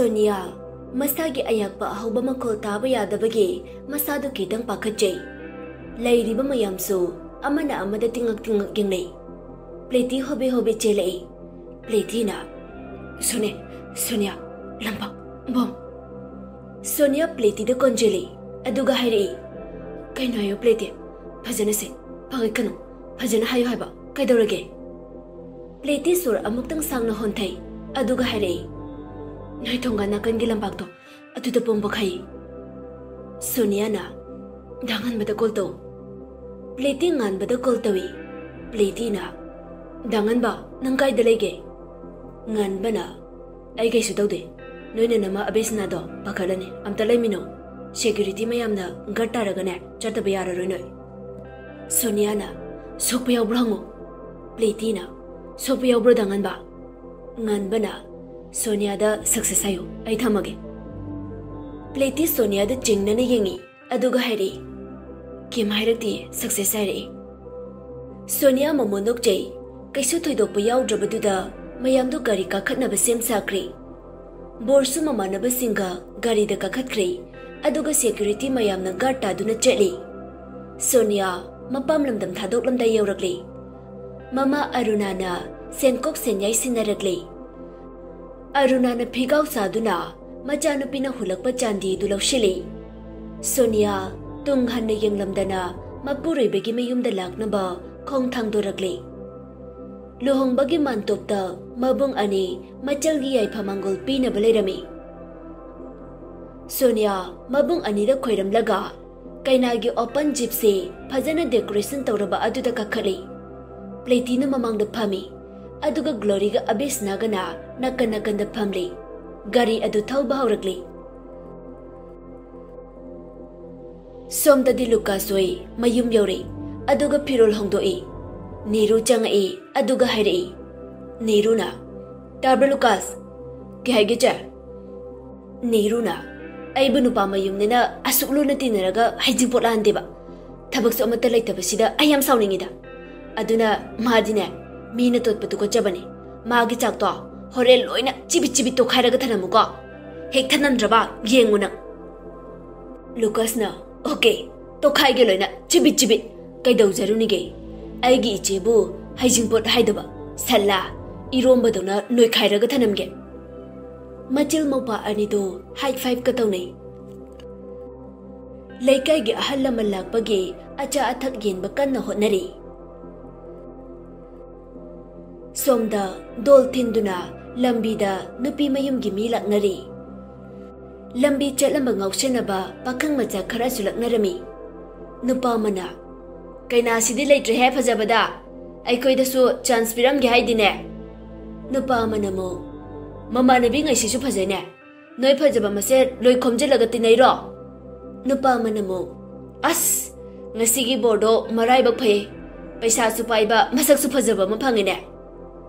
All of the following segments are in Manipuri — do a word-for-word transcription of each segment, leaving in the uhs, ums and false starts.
ꯁꯣꯅꯤꯌꯥ ꯃꯁꯥꯒꯤ ꯑꯌꯥꯛꯄ ꯑꯍꯧꯕ ꯃꯈꯣꯜ ꯇꯥꯕ ꯌꯥꯗꯕꯒꯤ ꯃꯁꯥꯗꯨ ꯈꯤꯇꯪ ꯄꯥꯈꯠꯆꯩ꯫ ꯂꯩꯔꯤꯕ ꯃꯌꯥꯝꯁꯨ ꯑꯃꯅ ꯑꯃꯗ ꯇꯤꯡꯉꯛ ꯇꯤꯡꯉꯛ ꯌꯦꯡꯅꯩ꯫ ꯄ꯭ꯂꯦꯇꯤ ꯍꯣꯕꯦ ꯍꯣꯕꯦ ꯆꯦꯜꯂꯛꯏ꯫ ꯄ꯭ꯂꯦꯇꯤꯅ, "ꯁꯣꯅꯦ, ꯁꯣꯅꯤꯌꯥ, ꯂꯝꯄꯥꯛ, ꯕꯣꯝ!" ꯁꯣꯅꯤꯌꯥ ꯄ꯭ꯂꯦꯇꯤꯗ ꯀꯣꯟꯖꯦꯜꯂꯤ, ꯑꯗꯨꯒ ꯍꯥꯏꯔꯛꯏ, "ꯀꯩꯅꯣ ꯍꯥꯏꯌꯣ ꯄ꯭ꯂꯦꯇꯤ, ꯐꯖꯅ ꯁꯦ, ꯐꯒꯠꯀꯅꯨ, ꯐꯖꯅ ꯍꯥꯏꯌꯣ ꯍꯥꯏꯕ, ꯀꯩꯗꯧꯔꯒꯦ?" ꯄ꯭ꯂꯦꯇꯤ ꯁꯣꯔ ꯑꯃꯨꯛꯇꯪ ꯁꯥꯡꯅ ꯍꯣꯟꯊꯩ, ꯑꯗꯨꯒ ꯍꯥꯏꯔꯛꯏ, "ꯅꯣꯏ ꯊꯣꯡꯒꯥꯟ ꯅꯥꯀꯟꯒꯤ ꯂꯝꯄꯥꯛꯇꯣ, ꯑꯗꯨꯗ ꯄꯣꯝꯕ ꯈꯩ꯫" ꯁꯣꯅꯤꯌꯥꯅ, "ꯗꯥ ꯉꯥꯟꯕꯗ ꯀꯣꯜ ꯇꯧ꯫" ꯄ꯭ꯂꯦꯇꯤ ꯉꯥꯟꯕꯗ ꯀꯣꯜ ꯇꯧꯏ꯫ ꯄ꯭ꯂꯦꯇꯤꯅ, "ꯗꯥ ꯉꯥꯟꯕ, ꯅꯪ ꯀꯥꯏꯗ ꯂꯩꯒꯦ?" ꯉꯥꯟꯕꯅ, "ꯑꯩ ꯀꯩꯁꯨ ꯇꯧꯗꯦ꯫ ꯅꯣꯏꯅ ꯅꯃ ꯑꯕꯦꯁꯅꯥꯗꯣ ꯄꯥꯈꯠꯂꯅꯤ꯫ ꯑꯝꯇ ꯂꯩꯃꯤꯟꯅꯧ꯫ ꯁꯦꯀ꯭ꯌꯨꯔꯤꯇꯤ ꯃꯌꯥꯝꯅ ꯒꯥꯔꯗ ꯇꯥꯔꯒꯅꯦ ꯆꯠꯇꯕ ꯌꯥꯔꯔꯣꯏ ꯅꯣꯏ꯫" ꯁꯣꯅꯤꯌꯥꯅ, "ꯁꯣꯛꯄ ꯌꯥꯎꯕ꯭ꯔꯣ ꯍꯪꯉꯨ꯫" ꯄ꯭ꯂꯦꯇꯤꯅ, "ꯁꯣꯛꯄ ꯌꯥꯎꯕ꯭ꯔꯣ ꯗꯥ ꯉꯥꯟꯕ?" ꯉꯥꯟꯕꯅ, "ꯁꯣꯅꯤꯌꯥꯗ ꯁꯛꯁꯦꯁ ꯍꯥꯏꯌꯨ, ꯑꯩ ꯊꯝꯃꯒꯦ꯫" ꯄ꯭ꯂꯦꯇꯤ ꯁꯣꯅꯤꯌꯥꯗ ꯆꯤꯡꯅꯅ ꯌꯦꯡꯉꯤ, ꯑꯗꯨꯒ ꯍꯥꯏꯔꯛꯏ, "ꯀꯩꯝ ꯍꯥꯏꯔꯛꯇꯤꯌꯦ, ꯁꯛꯁꯦꯁ ꯍꯥꯏꯔꯛꯏ꯫" ꯁꯣꯅꯤꯌꯥ ꯃꯃꯣꯟ ꯅꯣꯛꯆꯩ꯫ ꯀꯩꯁꯨ ꯊꯣꯏꯗꯣꯛꯄ ꯌꯥꯎꯗ꯭ꯔꯕꯗꯨꯗ ꯃꯌꯥꯝꯗꯨ ꯒꯥꯔꯤ ꯀꯥꯈꯠꯅꯕ ꯁꯦꯝ ꯁꯥꯈ꯭ꯔꯦ꯫ ꯕꯣꯔꯁꯨ ꯃꯃꯥꯟꯅꯕꯁꯤꯡꯒ ꯒꯥꯔꯤꯗ ꯀꯥꯈꯠꯈ꯭ꯔꯦ, ꯑꯗꯨꯒ ꯁꯦꯀ꯭ꯌꯨꯔꯤꯇꯤ ꯃꯌꯥꯝꯅ ꯒꯥꯔꯗ ꯇꯥꯗꯨꯅ ꯆꯠꯂꯤ꯫ ꯁꯣꯅꯤꯌꯥ ꯃꯄꯥꯝ ꯂꯝꯗꯝ ꯊꯥꯗꯣꯛꯂꯝꯗꯥꯏ ꯌꯧꯔꯛꯂꯤ꯫ ꯃꯃꯥ ꯑꯔꯨꯅꯥꯅ ꯁꯦꯟꯀꯣꯛ ꯁꯦꯟꯌꯥꯏ ꯁꯤꯟꯅꯔꯛꯂꯤ꯫ ꯑꯔꯨꯅꯥꯅ ꯐꯤꯒꯥꯎ ꯁꯥꯗꯨꯅ ꯃꯆꯥꯅꯨꯄꯤꯅ ꯍꯨꯜꯂꯛꯄ ꯆꯥꯟꯗꯤꯗꯨ ꯂꯧꯁꯤꯜꯂꯤ꯫ ꯁꯣꯅꯤꯌꯥ ꯇꯨꯡ ꯍꯟꯅ ꯌꯦꯡꯂꯝꯗꯅ ꯃꯄꯨꯔꯣꯏꯕꯒꯤ ꯃꯌꯨꯝꯗ ꯂꯥꯛꯅꯕ ꯈꯣꯡ ꯊꯥꯡꯗꯣꯔꯛꯂꯤ꯫ ꯂꯨꯍꯣꯡꯕꯒꯤ ꯃꯥꯟꯇꯣꯞꯇ ꯃꯕꯨꯡ ꯑꯅꯤ ꯃꯆꯜꯒꯤ ꯌꯥꯏꯐ ꯃꯪꯒꯣꯜ ꯄꯤꯅꯕ ꯂꯩꯔꯝꯃꯤ꯫ ꯁꯣꯅꯤꯌꯥ ꯃꯕꯨꯡ ꯑꯅꯤꯗ ꯈꯣꯏꯔꯝꯂꯒ ꯀꯩꯅꯥꯒꯤ ꯑꯣꯄꯟ ꯖꯤꯞꯁꯤ ꯐꯖꯅ ꯗꯦꯀꯣꯔꯦꯁꯟ ꯇꯧꯔꯕ ꯑꯗꯨꯗ ꯀꯥꯈꯠꯂꯤ꯫ ꯄ꯭ꯂꯦꯇꯤꯅ ꯃꯃꯥꯡꯗ ꯐꯝꯃꯤ, ꯑꯗꯨꯒ ꯒ꯭ꯂꯣꯔꯤꯒ ꯑꯕꯦꯁꯅꯥꯒꯅ ꯅꯥꯀꯟ ꯅꯥꯀꯟꯗ ꯐꯝꯂꯤ꯫ ꯒꯥꯔꯤ ꯑꯗꯨ ꯊꯧꯕ ꯍꯧꯔꯛꯂꯤ꯫ ꯁꯣꯝꯗꯗꯤ ꯂꯨꯀꯥꯁ ꯍꯣꯏ ꯃꯌꯨꯝ ꯌꯧꯔꯛꯏ, ꯑꯗꯨꯒ ꯐꯤꯔꯣꯜ ꯍꯣꯡꯗꯣꯛꯏ꯫ ꯅꯤꯔꯨ ꯆꯪꯉꯛꯏ, ꯑꯗꯨꯒ ꯍꯥꯏꯔꯛꯏ꯫ ꯅꯤꯔꯨꯅ, "ꯇꯥꯕ꯭ꯔꯥ ꯂꯨꯀꯥꯁ?" "ꯀꯩ ꯍꯥꯏꯒꯦ ꯆꯦ?" ꯅꯤꯔꯨꯅ, "ꯑꯩꯕꯨ ꯅꯨꯄꯥ ꯃꯌꯨꯝꯅꯤꯅ ꯑꯁꯨꯛ ꯂꯨꯅ ꯇꯤꯟꯅꯔꯒ ꯍꯩꯖꯤꯡꯄꯣꯠ ꯂꯥꯛꯍꯟꯗꯦꯕ꯫ ꯊꯕꯛꯁꯨ ꯑꯃꯠꯇ ꯂꯩꯇꯕꯁꯤꯗ ꯑꯩ ꯌꯥꯝ ꯁꯥꯎꯅꯤꯡꯉꯤꯗ꯫ ꯑꯗꯨꯅ ꯃꯥꯗꯤꯅꯦ, ꯃꯤꯅ ꯇꯣꯠꯄ ꯇꯨꯀꯠꯆꯕꯅꯤ꯫ ꯃꯥꯒꯤ ꯆꯥꯛꯇꯣ ꯍꯣꯔꯦꯟ ꯂꯣꯏꯅ ꯆꯤꯕꯤꯠ ꯆꯤꯕꯤꯠ ꯇꯣꯈꯥꯏꯔꯒ ꯊꯅꯝꯃꯨꯀꯣ꯫ ꯍꯦꯛ ꯊꯅꯝꯗ꯭ꯔꯕ ꯌꯦꯡꯉꯨ ꯅꯪ꯫ ꯂꯨꯀꯁꯅ, "ꯑꯣꯀꯦ, ꯇꯣꯈꯥꯏꯒꯦ ꯂꯣꯏꯅ, ꯆꯤꯕꯤꯠ ꯆꯤꯕꯤꯠ꯫ ꯀꯩꯗꯧꯖꯔꯨꯅꯤꯒꯦ? ꯑꯩꯒꯤ ꯏꯆꯦꯕꯨ ꯍꯩꯖꯤꯡꯄꯣꯠ ꯍꯥꯏꯗꯕ, ꯁꯜꯂꯥ, ꯏꯔꯣꯝꯕꯗꯧꯅ ꯅꯣꯏꯈꯥꯏꯔꯒ ꯊꯅꯝꯒꯦ"꯫ ꯃꯆꯤꯜ ꯃꯧꯄꯥ ꯑꯅꯤꯗꯨ ꯍꯥꯏ ꯐꯥꯏꯚꯀ ꯇꯧꯅꯩ꯫ ꯂꯩꯀꯥꯏꯒꯤ ꯑꯍꯜ ꯂꯃꯟ ꯂꯥꯛꯄꯒꯤ ꯑꯆꯥ ꯑꯊꯛ ꯌꯦꯟꯕ ꯀꯟꯅ ꯍꯣꯠꯅꯔꯤ꯫ ꯁꯣꯝꯗ ꯗꯣꯜ ꯊꯤꯟꯗꯨꯅ ꯂꯝꯕꯤꯗ ꯅꯨꯄꯤ ꯃꯌꯨꯝꯒꯤ ꯃꯤ ꯂꯥꯛꯅꯔꯤ꯫ ꯂꯝꯕꯤ ꯆꯠꯂꯝꯕ ꯉꯥꯎꯁꯤꯟꯅꯕ ꯄꯥꯈꯪ ꯃꯆꯥ ꯈꯔꯁꯨ ꯂꯥꯛꯅꯔꯝꯃꯤ꯫ ꯅꯨꯄꯥ ꯑꯃꯅ, "ꯀꯩꯅꯥꯁꯤꯗꯤ ꯂꯩꯇ꯭ꯔꯦꯍꯦ ꯐꯖꯕꯗ, ꯑꯩꯈꯣꯏꯗꯁꯨ ꯆꯥꯟꯁ ꯄꯤꯔꯝꯒꯦ ꯍꯥꯏꯗꯤꯅꯦ"꯫ ꯅꯨꯄꯥ ꯑꯃꯅ ꯑꯃꯨꯛ, "ꯃꯃꯥꯟꯅꯕꯤꯉꯩꯁꯤꯁꯨ ꯐꯖꯩꯅꯦ, ꯅꯣꯏ ꯐꯖꯕ ꯃꯁꯦꯟ ꯂꯣꯏ ꯈꯣꯝꯖꯤꯜꯂꯒ ꯇꯤꯟꯅꯩꯔꯣ?" ꯅꯨꯄꯥ ꯑꯃꯅ ꯑꯃꯨꯛ, "ꯑꯁ, ꯉꯁꯤꯒꯤ ꯕꯣꯔꯗꯣ ꯃꯔꯥꯏꯕꯛ ꯐꯩ, ꯄꯩꯁꯥꯁꯨ ꯄꯥꯏꯕ ꯃꯁꯛꯁꯨ ꯐꯖꯕ ꯑꯃ ꯐꯪꯉꯤꯅꯦ"꯫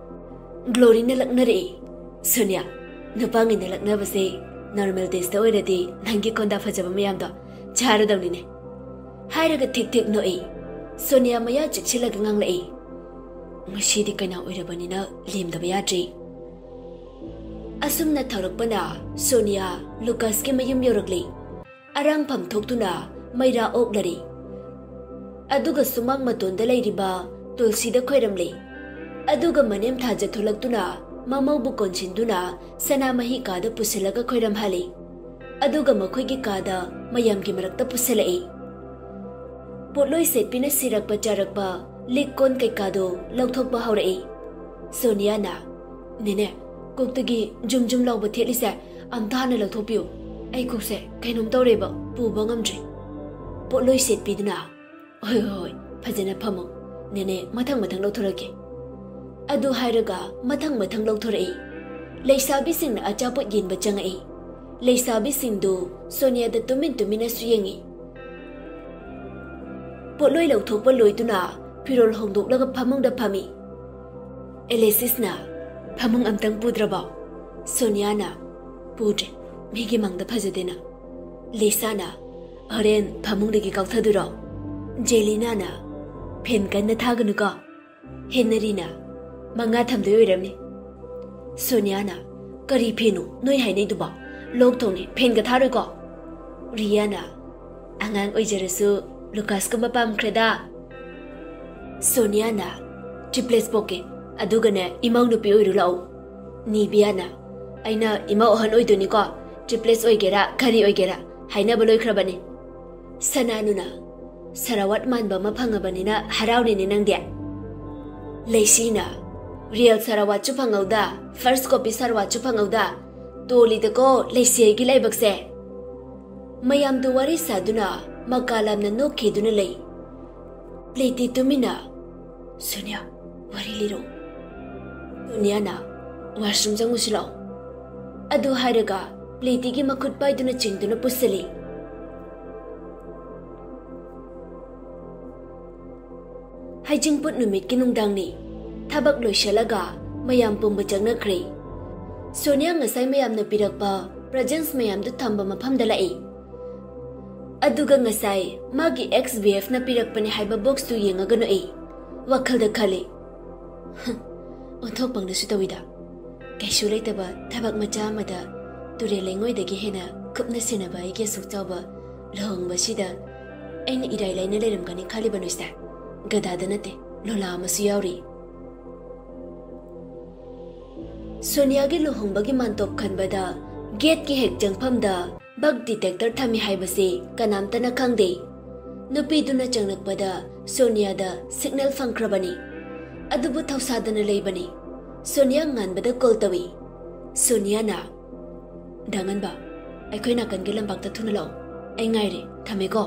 ꯒ꯭ꯂꯣꯔꯤꯅ ꯂꯛꯅꯔꯛꯏ, "ꯁꯣꯅꯤꯌꯥ, ꯅꯨꯄꯥꯉꯩꯅ ꯂꯛꯅꯕꯁꯦ ꯅꯣꯔꯃꯦꯜ ꯗꯦꯖꯇ ꯑꯣꯏꯔꯗꯤ ꯅꯪꯒꯤ ꯀꯣꯟꯗꯥ ꯐꯖꯕ ꯃꯌꯥꯝꯗꯣ ꯆꯥꯔꯗꯧꯅꯤꯅꯦ"꯫ ꯍꯥꯏꯔꯒ ꯊꯤꯛ ꯊꯤꯛ ꯅꯣꯛꯏ꯫ ꯁꯣꯅꯤꯌꯥ ꯃꯌꯥ ꯆꯤꯛꯁꯤꯜꯂꯒ ꯉꯥꯡꯂꯛꯏ, "ꯉꯁꯤꯗꯤ ꯀꯩꯅꯥ ꯑꯣꯏꯔꯕꯅꯤꯅ ꯂꯦꯝꯗꯕ ꯌꯥꯗ꯭ꯔꯤ"꯫ ꯑꯁꯨꯝꯅ ꯊꯧꯔꯛꯄꯅ ꯁꯣꯅꯤꯌꯥ ꯂꯨꯀꯥꯁꯀꯤ ꯃꯌꯨꯝ ꯌꯧꯔꯛꯂꯤ꯫ ꯑꯔꯥꯡꯐꯝ ꯊꯣꯛꯇꯨꯅ ꯃꯩꯔꯥ ꯑꯣꯛꯂꯔꯤ꯫ ꯑꯗꯨꯒ ꯁꯨꯃꯥꯡ ꯃꯇꯣꯟꯗ ꯂꯩꯔꯤꯕ ꯇꯨꯜꯁꯤꯗ ꯈꯣꯏꯔꯝꯂꯤ꯫ ꯑꯗꯨꯒ ꯃꯅꯦꯝ ꯊꯥꯖ ꯊꯣꯛꯂꯛꯇꯨꯅ ꯃꯃꯧꯕꯨ ꯀꯣꯟꯁꯤꯟꯗꯨꯅ ꯁꯅꯥꯃꯍꯤ ꯀꯥꯗ ꯄꯨꯁꯤꯜꯂꯒ ꯈꯣꯏꯔꯝꯍꯜꯂꯤ꯫ ꯑꯗꯨꯒ ꯃꯈꯣꯏꯒꯤ ꯀꯥꯗ ꯃꯌꯥꯝꯒꯤ ꯃꯔꯛꯇ ꯄꯨꯁꯤꯜꯂꯛꯏ꯫ ꯄꯣꯠꯂꯣꯏ ꯁꯦꯠꯄꯤꯅ ꯁꯤꯔꯛꯄ ꯆꯥꯔꯛꯄ ꯂꯤꯛ ꯀꯣꯟ ꯀꯩꯀꯥꯗꯨ ꯂꯧꯊꯣꯛꯄ ꯍꯧꯔꯛꯏ꯫ ꯁꯣꯅꯤꯌꯥꯅ, "ꯅꯦꯅꯦ, ꯀꯣꯛꯇꯒꯤ ꯖꯨꯝ ꯖꯨꯝ ꯂꯥꯎꯕ ꯊꯦꯠꯂꯤꯁꯦ ꯑꯝꯇ ꯍꯥꯟꯅ ꯂꯧꯊꯣꯛꯄꯤꯌꯨ꯫ ꯑꯩ ꯀꯣꯛꯁꯦ ꯀꯩꯅꯣꯝ ꯇꯧꯔꯦꯕ, ꯄꯨꯕ ꯉꯝꯗ꯭ꯔꯦ"꯫ ꯄꯣꯠꯂꯣꯏ ꯁꯦꯠꯄꯤꯗꯨꯅ, "ꯍꯣꯏ, ꯍꯣꯏ, ꯍꯣꯏ, ꯐꯖꯅ ꯐꯝꯃꯣ꯫ ꯅꯦꯅꯦ, ꯃꯊꯪ ꯃꯊꯪ ꯂꯧꯊꯣꯔꯛꯀꯦ"꯫ ꯑꯗꯨ ꯍꯥꯏꯔꯒ ꯃꯊꯪ ꯃꯊꯪ ꯂꯧꯊꯣꯔꯛꯏ꯫ ꯂꯩꯁꯥꯕꯤꯁꯤꯡꯅ ꯑꯆꯥꯄꯣꯠ ꯌꯦꯟꯕ ꯆꯪꯉꯛꯏ꯫ ꯂꯩꯁꯥꯕꯤꯁꯤꯡꯗꯨ ꯁꯣꯅꯤꯌꯥꯗ ꯇꯨꯃꯤꯟ ꯇꯨꯃꯤꯟꯅꯁꯨ ꯌꯦꯡꯉꯤ꯫ ꯄꯣꯠꯂꯣꯏ ꯂꯧꯊꯣꯛꯄ ꯂꯣꯏꯗꯨꯅ ꯐꯤꯔꯣꯜ ꯍꯣꯡꯗꯣꯛꯂꯒ ꯐꯃꯨꯡꯗ ꯐꯝꯃꯤ꯫ ꯑꯦꯂꯦꯁꯤꯁꯅ, "ꯐꯃꯨꯡ ꯑꯝꯇꯪ ꯄꯨꯗ꯭ꯔꯕꯣ?" ꯁꯣꯅꯤꯌꯥꯅ, "ꯄꯨꯗ꯭ꯔꯦ, ꯃꯤꯒꯤ ꯃꯥꯡꯗ ꯐꯖꯗꯦꯅ"꯫ ꯂꯤꯁꯥꯅ, "ꯍꯣꯔꯦꯟ ꯐꯃꯨꯡꯗꯒꯤ ꯀꯥꯎꯊꯗꯣꯏꯔꯣ?" ꯖꯦꯂꯤꯅꯥꯅ, "ꯐꯦꯟ ꯀꯟꯅ ꯊꯥꯒꯅꯨꯀꯣ"꯫ ꯍꯦꯟꯅꯔꯤꯅ, "ꯃꯉꯥ ꯊꯝꯗꯣꯏ ꯑꯣꯏꯔꯝꯅꯤ"꯫ ꯁꯣꯅꯤꯌꯥꯅ, "ꯀꯔꯤ ꯐꯦꯟꯅꯣ ꯅꯣꯏ ꯍꯥꯏꯅꯩꯗꯨꯕꯣ? ꯂꯣꯛ ꯊꯨꯡꯉꯦ, ꯐꯦꯟꯒ ꯊꯥꯔꯣꯏꯀꯣ? ꯔꯤꯌꯥꯅ, ꯑꯉꯥꯡ ꯑꯣꯏꯖꯔꯁꯨ ꯂꯨꯀꯥꯁꯀꯨꯝꯕ ꯄꯥꯝꯈ꯭ꯔꯦꯗ꯫ ꯁꯣꯅꯤꯌꯥꯅ, ꯇ꯭ꯔꯤꯄ꯭ꯂꯦꯠꯁ ꯄꯣꯛꯀꯦ, ꯑꯗꯨꯒꯅꯦ ꯏꯃꯧ ꯅꯨꯄꯤ ꯑꯣꯏꯔꯨ ꯂꯥꯛꯎ꯫ ꯅꯤꯕꯤꯌꯥꯅ, ꯑꯩꯅ ꯏꯃꯧ ꯑꯍꯟ ꯑꯣꯏꯗꯣꯏꯅꯤꯀꯣ, ꯇ꯭ꯔꯤꯄ꯭ꯂꯦꯠꯁ ꯑꯣꯏꯒꯦꯔꯥ ꯀꯔꯤ ꯑꯣꯏꯒꯦꯔꯥ ꯍꯥꯏꯅꯕ ꯂꯣꯏꯈ꯭ꯔꯕꯅꯤ꯫ ꯁꯅꯥꯅꯨꯅ, ꯁꯔꯥꯋꯥꯠ ꯃꯥꯟꯕ ꯑꯃ ꯐꯪꯉꯕꯅꯤꯅ ꯍꯔꯥꯎꯔꯦꯅꯦ ꯅꯪꯗꯤ꯫ ꯂꯩꯁꯤꯅ, ꯔꯤꯌꯦꯜ ꯁꯔꯥꯋꯥꯠꯁꯨ ꯐꯪꯍꯧꯗ, ꯐꯥꯔꯁ ꯀꯣꯄꯤ ꯁꯔꯥꯋꯥꯠꯁꯨ ꯐꯪꯍꯧꯗ, ꯇꯣꯜꯂꯤꯗꯀꯣ ꯂꯩꯁꯤ ꯑꯩꯒꯤ ꯂꯥꯏꯕꯛꯁꯦ꯫ ꯃꯌꯥꯝꯗꯨ ꯋꯥꯔꯤ ꯁꯥꯗꯨꯅ ꯃꯀꯥ ꯂꯥꯝꯅ ꯅꯣꯛꯈꯤꯗꯨꯅ ꯂꯩ꯫ ꯄ꯭ꯂꯦꯇꯤ ꯇꯨꯃꯤꯟꯅ, ꯁꯣꯅꯤꯌꯥ, ꯋꯥꯔꯤ ꯂꯤꯔꯣ꯫ ꯁꯣꯅꯤꯌꯥꯅ, ꯋꯥꯁꯔꯨꯝ ꯆꯪꯉꯨꯁꯤ ꯂꯥꯛꯑꯣ꯫ ꯑꯗꯨ ꯍꯥꯏꯔꯒ ꯄ꯭ꯂꯦꯇꯤꯒꯤ ꯃꯈꯨꯠ ꯄꯥꯏꯗꯨꯅ ꯆꯤꯡꯗꯨꯅ ꯄꯨꯁꯤꯜꯂꯤ꯫ ꯍꯩꯖꯤꯡꯄꯣꯠ ꯅꯨꯃꯤꯠꯀꯤ ꯅꯨꯡꯗꯥꯡꯅꯤ꯫ ꯊꯕꯛ ꯂꯣꯏꯁꯤꯜꯂꯒ ꯃꯌꯥꯝ ꯄꯨꯝꯕ ꯆꯪꯅꯈ꯭ꯔꯦ꯫ ꯁꯣꯅꯤꯌꯥ ꯉꯁꯥꯏ ꯃꯌꯥꯝꯅ ꯄꯤꯔꯛꯄ ꯄ꯭ꯔꯖꯦꯟꯁ ꯃꯌꯥꯝꯗꯨ ꯊꯝꯕ ꯃꯐꯝꯗ ꯂꯥꯛꯏ꯫ ꯑꯗꯨꯒ ꯉꯁꯥꯏ ꯃꯥꯒꯤ ꯑꯦꯛꯁ ꯕꯤ ꯑꯦꯐꯅ ꯄꯤꯔꯛꯄꯅꯤ ꯍꯥꯏꯕ ꯕꯣꯛꯁꯇꯨ ꯌꯦꯡꯉꯒ ꯅꯣꯛꯏ꯫ ꯋꯥꯈꯜꯗ ꯈꯜꯂꯤ, "ꯍꯝ, ꯑꯣꯟꯊꯣꯛꯄꯪꯗꯁꯨ ꯇꯧꯏꯗ꯫ ꯀꯩꯁꯨ ꯂꯩꯇꯕ ꯊꯕꯛ ꯃꯆꯥ ꯑꯃꯗ ꯇꯨꯔꯦꯜ ꯂꯩꯉꯣꯏꯗꯒꯤ ꯍꯦꯟꯅ ꯀꯨꯞꯅ ꯁꯦꯟꯅꯕ ꯑꯩꯒꯤ ꯑꯁꯨꯛ ꯆꯥꯎꯕ ꯂꯨꯍꯣꯡꯕꯁꯤꯗ ꯑꯩꯅ ꯏꯔꯥꯏ ꯂꯥꯏꯅ ꯂꯩꯔꯝꯒꯅꯤ ꯈꯜꯂꯤꯕ ꯅꯣꯏꯁꯦ? ꯒꯗꯥꯗ ꯅꯠꯇꯦ, ꯂꯣꯂꯥ ꯑꯃꯁꯨ ꯌꯥꯎꯔꯤ꯫" ꯁꯣꯅꯤꯌꯥꯒꯤ ꯂꯨꯍꯣꯡꯕꯒꯤ ꯃꯥꯟꯇꯣꯞ ꯈꯟꯕꯗ ꯒꯦꯠꯀꯤ ꯍꯦꯛ ꯆꯪꯐꯝꯗ ꯕꯛ ꯗꯤꯇꯦꯛꯇꯔ ꯊꯝꯃꯤ ꯍꯥꯏꯕꯁꯤ ꯀꯅꯥꯝꯇꯅ ꯈꯪꯗꯦ꯫ ꯅꯨꯄꯤꯗꯨꯅ ꯆꯪꯂꯛꯄꯗ ꯁꯣꯅꯤꯌꯥꯗ ꯁꯤꯒꯅꯦꯜ ꯐꯪꯈ꯭ꯔꯕꯅꯤ꯫ ꯑꯗꯨꯕꯨ ꯊꯧꯁꯥꯗꯅ ꯂꯩꯕꯅꯤ꯫ ꯁꯣꯅꯤꯌꯥ ꯉꯥꯟꯕꯗ ꯀꯣꯜ ꯇꯧꯏ꯫ ꯁꯣꯅꯤꯌꯥꯅ, "ꯗꯥ ꯉꯥꯟꯕ, ꯑꯩꯈꯣꯏ ꯅꯥꯀꯟꯒꯤ ꯂꯝꯄꯥꯛꯇ ꯊꯨꯅ ꯂꯥꯛꯑꯣ꯫ ꯑꯩ ꯉꯥꯏꯔꯦ꯫ ꯊꯝꯃꯦꯀꯣ꯫"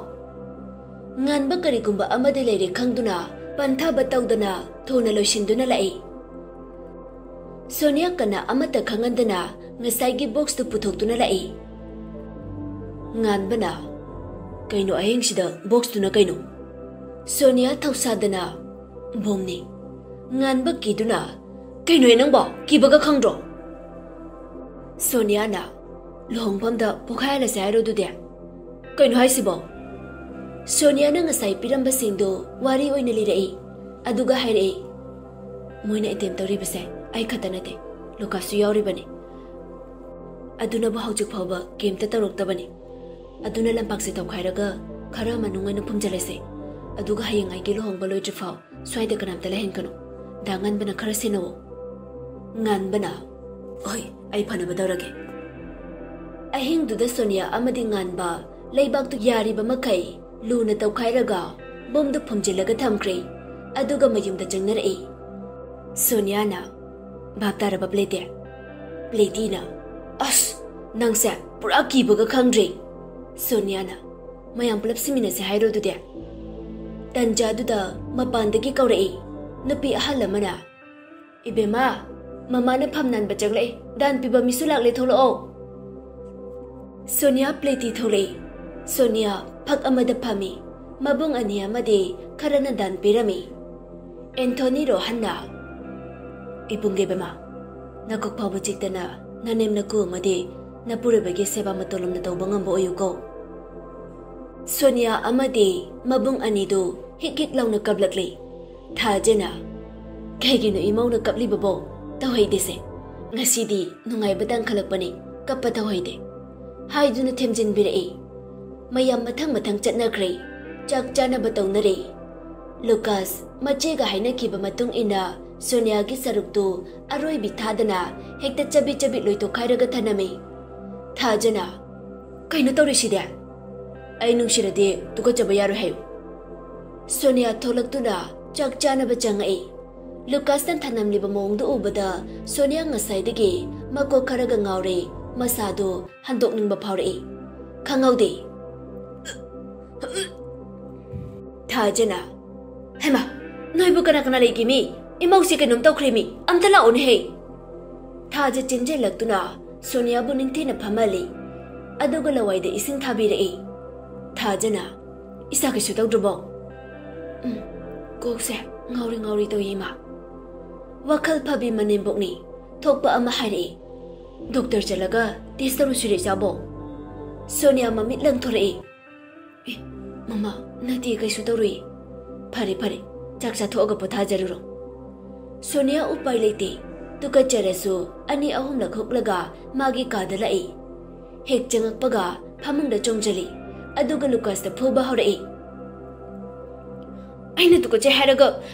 ꯉꯥꯟꯕ ꯀꯔꯤꯒꯨꯝꯕ ꯑꯃꯗꯤ ꯂꯩꯔꯦ ꯈꯪꯗꯨꯅ ꯄꯟꯊꯥꯕ ꯇꯧꯗꯅ ꯊꯨꯅ ꯂꯣꯏꯁꯤꯟꯗꯨꯅ ꯂꯥꯛꯏ꯫ ꯁꯣꯅꯤꯌꯥ ꯀꯅꯥ ꯑꯃꯠꯇ ꯈꯪꯍꯟꯗꯅ ꯉꯁꯥꯏꯒꯤ ꯕꯣꯛꯁꯇꯨ ꯄꯨꯊꯣꯛꯇꯨꯅ ꯂꯥꯛꯏ꯫ ꯉꯥꯟꯕꯅ, "ꯀꯩꯅꯣ ꯑꯍꯤꯡꯁꯤꯗ ꯕꯣꯛꯁꯇꯨꯅ ꯀꯩꯅꯣ?" ꯁꯣꯅꯤꯌꯥ ꯊꯧꯁꯥꯗꯅ, "ꯕꯣꯝꯅꯤ꯫" ꯉꯥꯟꯕ ꯀꯤꯗꯨꯅ, "ꯀꯩꯅꯣꯍꯦ ꯅꯪꯕꯣ? ꯀꯤꯕꯒ ꯈꯪꯗ꯭ꯔꯣ?" ꯁꯣꯅꯤꯌꯥꯅ, "ꯂꯨꯍꯣꯡꯐꯝꯗ ꯄꯣꯈꯥꯏꯍꯜꯂꯁꯦ ꯍꯥꯏꯔꯣ ꯑꯗꯨꯗꯤ? ꯀꯩꯅꯣ ꯍꯥꯏꯁꯤꯕꯣ?" ꯁꯣꯅꯤꯌꯥꯅ ꯉꯁꯥꯏ ꯄꯤꯔꯝꯕꯁꯤꯡꯗꯨ ꯋꯥꯔꯤ ꯑꯣꯏꯅ ꯂꯤꯔꯛꯏ꯫ ꯑꯗꯨꯒ ꯍꯥꯏꯔꯛꯏ, "ꯃꯣꯏꯅ ꯑꯦꯇꯦꯝ ꯇꯧꯔꯤꯕꯁꯦ ꯑꯩ ꯈꯛꯇ ꯅꯠꯇꯦ, ꯂꯨꯀꯥꯁꯁꯨ ꯌꯥꯎꯔꯤꯕꯅꯤ꯫" ꯑꯗꯨꯅꯕꯨ ꯍꯧꯖꯤꯛ ꯐꯥꯎꯕ ꯀꯩꯝꯇ ꯇꯧꯔꯛꯇꯕꯅꯤ꯫ ꯑꯗꯨꯅ ꯂꯝꯄꯥꯛꯁꯦ ꯇꯧꯈꯥꯏꯔꯒ ꯈꯔ ꯃꯅꯨꯡ ꯑꯣꯏꯅ ꯐꯨꯝꯖꯤꯜꯂꯁꯦ꯫ ꯑꯗꯨꯒ ꯍꯌꯦꯡ ꯑꯩꯒꯤ ꯂꯨꯍꯣꯡꯕ ꯂꯣꯏꯗ꯭ꯔꯤ ꯐꯥꯎ ꯁ꯭ꯋꯥꯏꯗ ꯀꯅꯥꯝꯇ ꯂꯩꯍꯟꯒꯅꯨ꯫ ꯗꯥ ꯉꯥꯟꯕꯅ ꯈꯔ ꯁꯦꯟꯅꯧ꯫ ꯉꯥꯟꯕꯅ, "ꯍꯣꯏ, ꯑꯩ ꯐꯅꯕ ꯇꯧꯔꯒꯦ"꯫ ꯑꯍꯤꯡꯗꯨꯗ ꯁꯣꯅꯤꯌꯥ ꯑꯃꯗꯤ ꯉꯥꯟꯕ ꯂꯩꯕꯥꯛꯇꯨ ꯌꯥꯔꯤꯕ ꯃꯈꯩ ꯂꯨꯅ ꯇꯧꯈꯥꯏꯔꯒ ꯕꯣꯝꯗꯨ ꯐꯨꯝꯖꯤꯜꯂꯒ ꯊꯝꯈ꯭ꯔꯦ꯫ ꯑꯗꯨꯒ ꯃꯌꯨꯝꯗ ꯆꯪꯅꯔꯛꯏ꯫ ꯁꯣꯅꯤꯌꯥꯅ, "ꯚꯥꯞ ꯇꯥꯔꯕ, ꯄ꯭ꯂꯦꯇꯤ?" ꯄ꯭ꯂꯦꯇꯤꯅ, "ꯑꯁ, ꯅꯪꯁꯦ ꯄꯨꯔꯥ ꯀꯤꯕꯒ ꯈꯪꯗ꯭ꯔꯦ"꯫ ꯁꯣꯅꯤꯌꯥꯅ, "ꯃꯌꯥꯝ ꯄꯨꯂꯞ ꯁꯤꯃꯤꯟꯅꯁꯦ ꯍꯥꯏꯔꯣ ꯑꯗꯨꯗꯤ?" ꯇꯟꯖꯥꯗꯨꯗ ꯃꯄꯥꯟꯗꯒꯤ ꯀꯧꯔꯛꯏ ꯅꯨꯄꯤ ꯑꯍꯜ ꯑꯃꯅ, "ꯏꯕꯦꯝꯃ, ꯃꯃꯥꯅ ꯐꯝ ꯅꯥꯟꯕ ꯆꯪꯂꯛꯏ, ꯗꯥꯟ ꯄꯤꯕ ꯃꯤꯁꯨ ꯂꯥꯛꯂꯦ, ꯊꯣꯛꯂꯛꯑꯣ"꯫ ꯁꯣꯅꯤꯌꯥ ꯄ꯭ꯂꯦꯇꯤ ꯊꯣꯛꯂꯛꯏ꯫ ꯁꯣꯅꯤꯌꯥ ꯐꯛ ꯑꯃꯗ ꯐꯝꯃꯤ꯫ ꯃꯕꯨꯡ ꯑꯅꯤ ꯑꯃꯗꯤ ꯈꯔꯅ ꯗꯥꯟ ꯄꯤꯔꯝꯃꯤ꯫ ꯑꯦꯟꯊꯣꯅꯤ ꯔꯣꯍꯟꯅ, "ꯏꯕꯨꯡꯒꯤ ꯕꯦꯝꯃ, ꯅꯀꯣꯛ ꯐꯥꯎꯕ ꯆꯤꯛꯇꯅ ꯅꯅꯦꯝ ꯅꯀꯨ ꯑꯃꯗꯤ ꯅꯄꯨꯔꯣꯏꯕꯒꯤ ꯁꯦꯕꯥ ꯃꯇꯧ ꯂꯨꯝꯅ ꯇꯧꯕ ꯉꯝꯕ ꯑꯣꯏꯌꯨꯀꯣ"꯫ ꯁꯣꯅꯤꯌꯥ ꯑꯃꯗꯤ ꯃꯕꯨꯡ ꯑꯅꯤꯗꯨ ꯍꯤꯛ ꯍꯤꯛ ꯂꯥꯎꯅ ꯀꯞꯂꯛꯂꯤ꯫ ꯊꯥꯖꯅ, "ꯀꯩꯒꯤꯅꯣ ꯏꯃꯧꯅ ꯀꯞꯂꯤꯕꯕꯣ? ꯇꯧꯍꯩꯗꯦꯁꯦ꯫ ꯉꯁꯤꯗꯤ ꯅꯨꯡꯉꯥꯏꯕ ꯇꯥꯡꯈꯠꯂꯛꯄꯅꯤ, ꯀꯞꯄ ꯇꯧꯍꯩꯗꯦ" ꯍꯥꯏꯗꯨꯅ ꯊꯦꯝꯖꯤꯟꯕꯤꯔꯛꯏ꯫ ꯃꯌꯥꯝ ꯃꯊꯪ ꯃꯊꯪ ꯆꯠꯅꯈ꯭ꯔꯦ꯫ ꯆꯥꯛ ꯆꯥꯅꯕ ꯇꯧꯅꯔꯦ꯫ ꯂꯨꯀꯥꯁ ꯃꯆꯦꯒ ꯍꯥꯏꯅꯈꯤꯕ ꯃꯇꯨꯡ ꯏꯟꯅ ꯁꯣꯅꯤꯌꯥꯒꯤ ꯁꯔꯨꯛꯇꯨ ꯑꯔꯣꯏꯕꯤ ꯊꯥꯗꯅ ꯍꯦꯛꯇ ꯆꯕꯤꯠ ꯆꯕꯤꯠ ꯂꯣꯏꯊꯣꯛꯈꯥꯏꯔꯒ ꯊꯅꯝꯃꯤ꯫ ꯊꯥꯖꯅ, "ꯀꯩꯅꯣ ꯇꯧꯔꯤꯁꯤꯗꯤ? ꯑꯩ ꯅꯨꯡꯁꯤꯔꯗꯤ ꯇꯨꯀꯠꯆꯕ ꯌꯥꯔꯣꯏ ꯍꯥꯏꯌꯨ"꯫ ꯁꯣꯅꯤꯌꯥ ꯊꯣꯛꯂꯛꯇꯨꯅ ꯆꯥꯛ ꯆꯥꯅꯕ ꯆꯪꯉꯛꯏ꯫ ꯂꯨꯀꯥꯁꯅ ꯊꯅꯝꯂꯤꯕ ꯃꯑꯣꯡꯗꯨ ꯎꯕꯗ ꯁꯣꯅꯤꯌꯥ ꯉꯁꯥꯏꯗꯒꯤ ꯃꯀꯣꯛ ꯈꯔꯒ ꯉꯥꯎꯔꯦ, ꯃꯁꯥꯗꯨ ꯍꯟꯗꯣꯛꯅꯤꯡꯕ ꯐꯥꯎꯔꯛꯏ꯫ ꯈꯪꯍꯧꯗꯦ꯫ ꯊꯥꯖꯅ, "ꯍꯩꯃꯥ, ꯅꯣꯏꯕꯨ ꯀꯅꯥ ꯀꯅꯥ ꯂꯩꯒꯦꯃꯤ? ꯏꯃꯧꯁꯤ ꯀꯩꯅꯣꯝ ꯇꯧꯈ꯭ꯔꯦꯃꯤ, ꯑꯝꯇ ꯂꯥꯛꯑꯣꯅꯦꯍꯦ"꯫ ꯊꯥꯖ ꯆꯦꯟꯖꯜꯂꯛꯇꯨꯅ ꯁꯣꯅꯤꯌꯥꯕꯨ ꯅꯤꯡꯊꯤꯅ ꯐꯝꯍꯜꯂꯤ꯫ ꯑꯗꯨꯒ ꯂꯋꯥꯏꯗ ꯏꯁꯤꯡ ꯊꯥꯕꯤꯔꯛꯏ꯫ ꯊꯥꯖꯅ, "ꯏꯁꯥ ꯀꯩꯁꯨ ꯇꯧꯗ꯭ꯔꯕꯣ?" "ꯎꯝ, ꯀꯣꯛꯁꯦ ꯉꯥꯎꯔꯤ ꯉꯥꯎꯔꯤ ꯇꯧꯏ, ꯏꯃꯥ"꯫ ꯋꯥꯈꯜ ꯐꯕꯤ ꯃꯅꯦꯝꯕꯣꯛꯅꯤ꯫ ꯊꯣꯛꯄ ꯑꯃ ꯍꯥꯏꯔꯛꯏ꯫ "ꯗꯣꯛꯇꯔ ꯆꯠꯂꯒ ꯇꯦꯁ ꯇꯧꯔꯨꯁꯤꯔꯣ, ꯏꯆꯥꯕꯣ?" ꯁꯣꯅꯤꯌꯥ ꯃꯃꯤꯠ ꯂꯪꯊꯣꯔꯛꯏ꯫ "ꯑꯦ, ꯃꯃꯥ, ꯅꯠꯇꯦ, ꯀꯩꯁꯨ ꯇꯧꯔꯣꯏꯌꯦ꯫ ꯐꯔꯦ, ꯐꯔꯦ, ꯆꯥꯛ ꯆꯥꯊꯣꯛꯑꯒ ꯄꯣꯊꯥꯖꯔꯨꯔꯣ"꯫ ꯁꯣꯅꯤꯌꯥ ꯎꯄꯥꯏ ꯂꯩꯇꯦ꯫ ꯇꯨꯀꯠꯆꯔꯁꯨ ꯑꯅꯤ ꯑꯍꯨꯝꯂꯛ ꯍꯨꯛꯂꯒ ꯃꯥꯒꯤ ꯀꯥꯗ ꯂꯥꯛꯏ꯫ ꯍꯦꯛ ꯆꯪꯉꯛꯄꯒ ꯐꯃꯨꯡꯗ ꯆꯣꯡꯖꯜꯂꯤ, ꯑꯗꯨꯒ ꯂꯨꯀꯥꯁꯇ ꯐꯨꯕ ꯍꯧꯔꯛꯏ꯫ "ꯑꯩꯅ ꯇꯨꯀꯠꯆꯩ ꯍꯥꯏꯔꯒ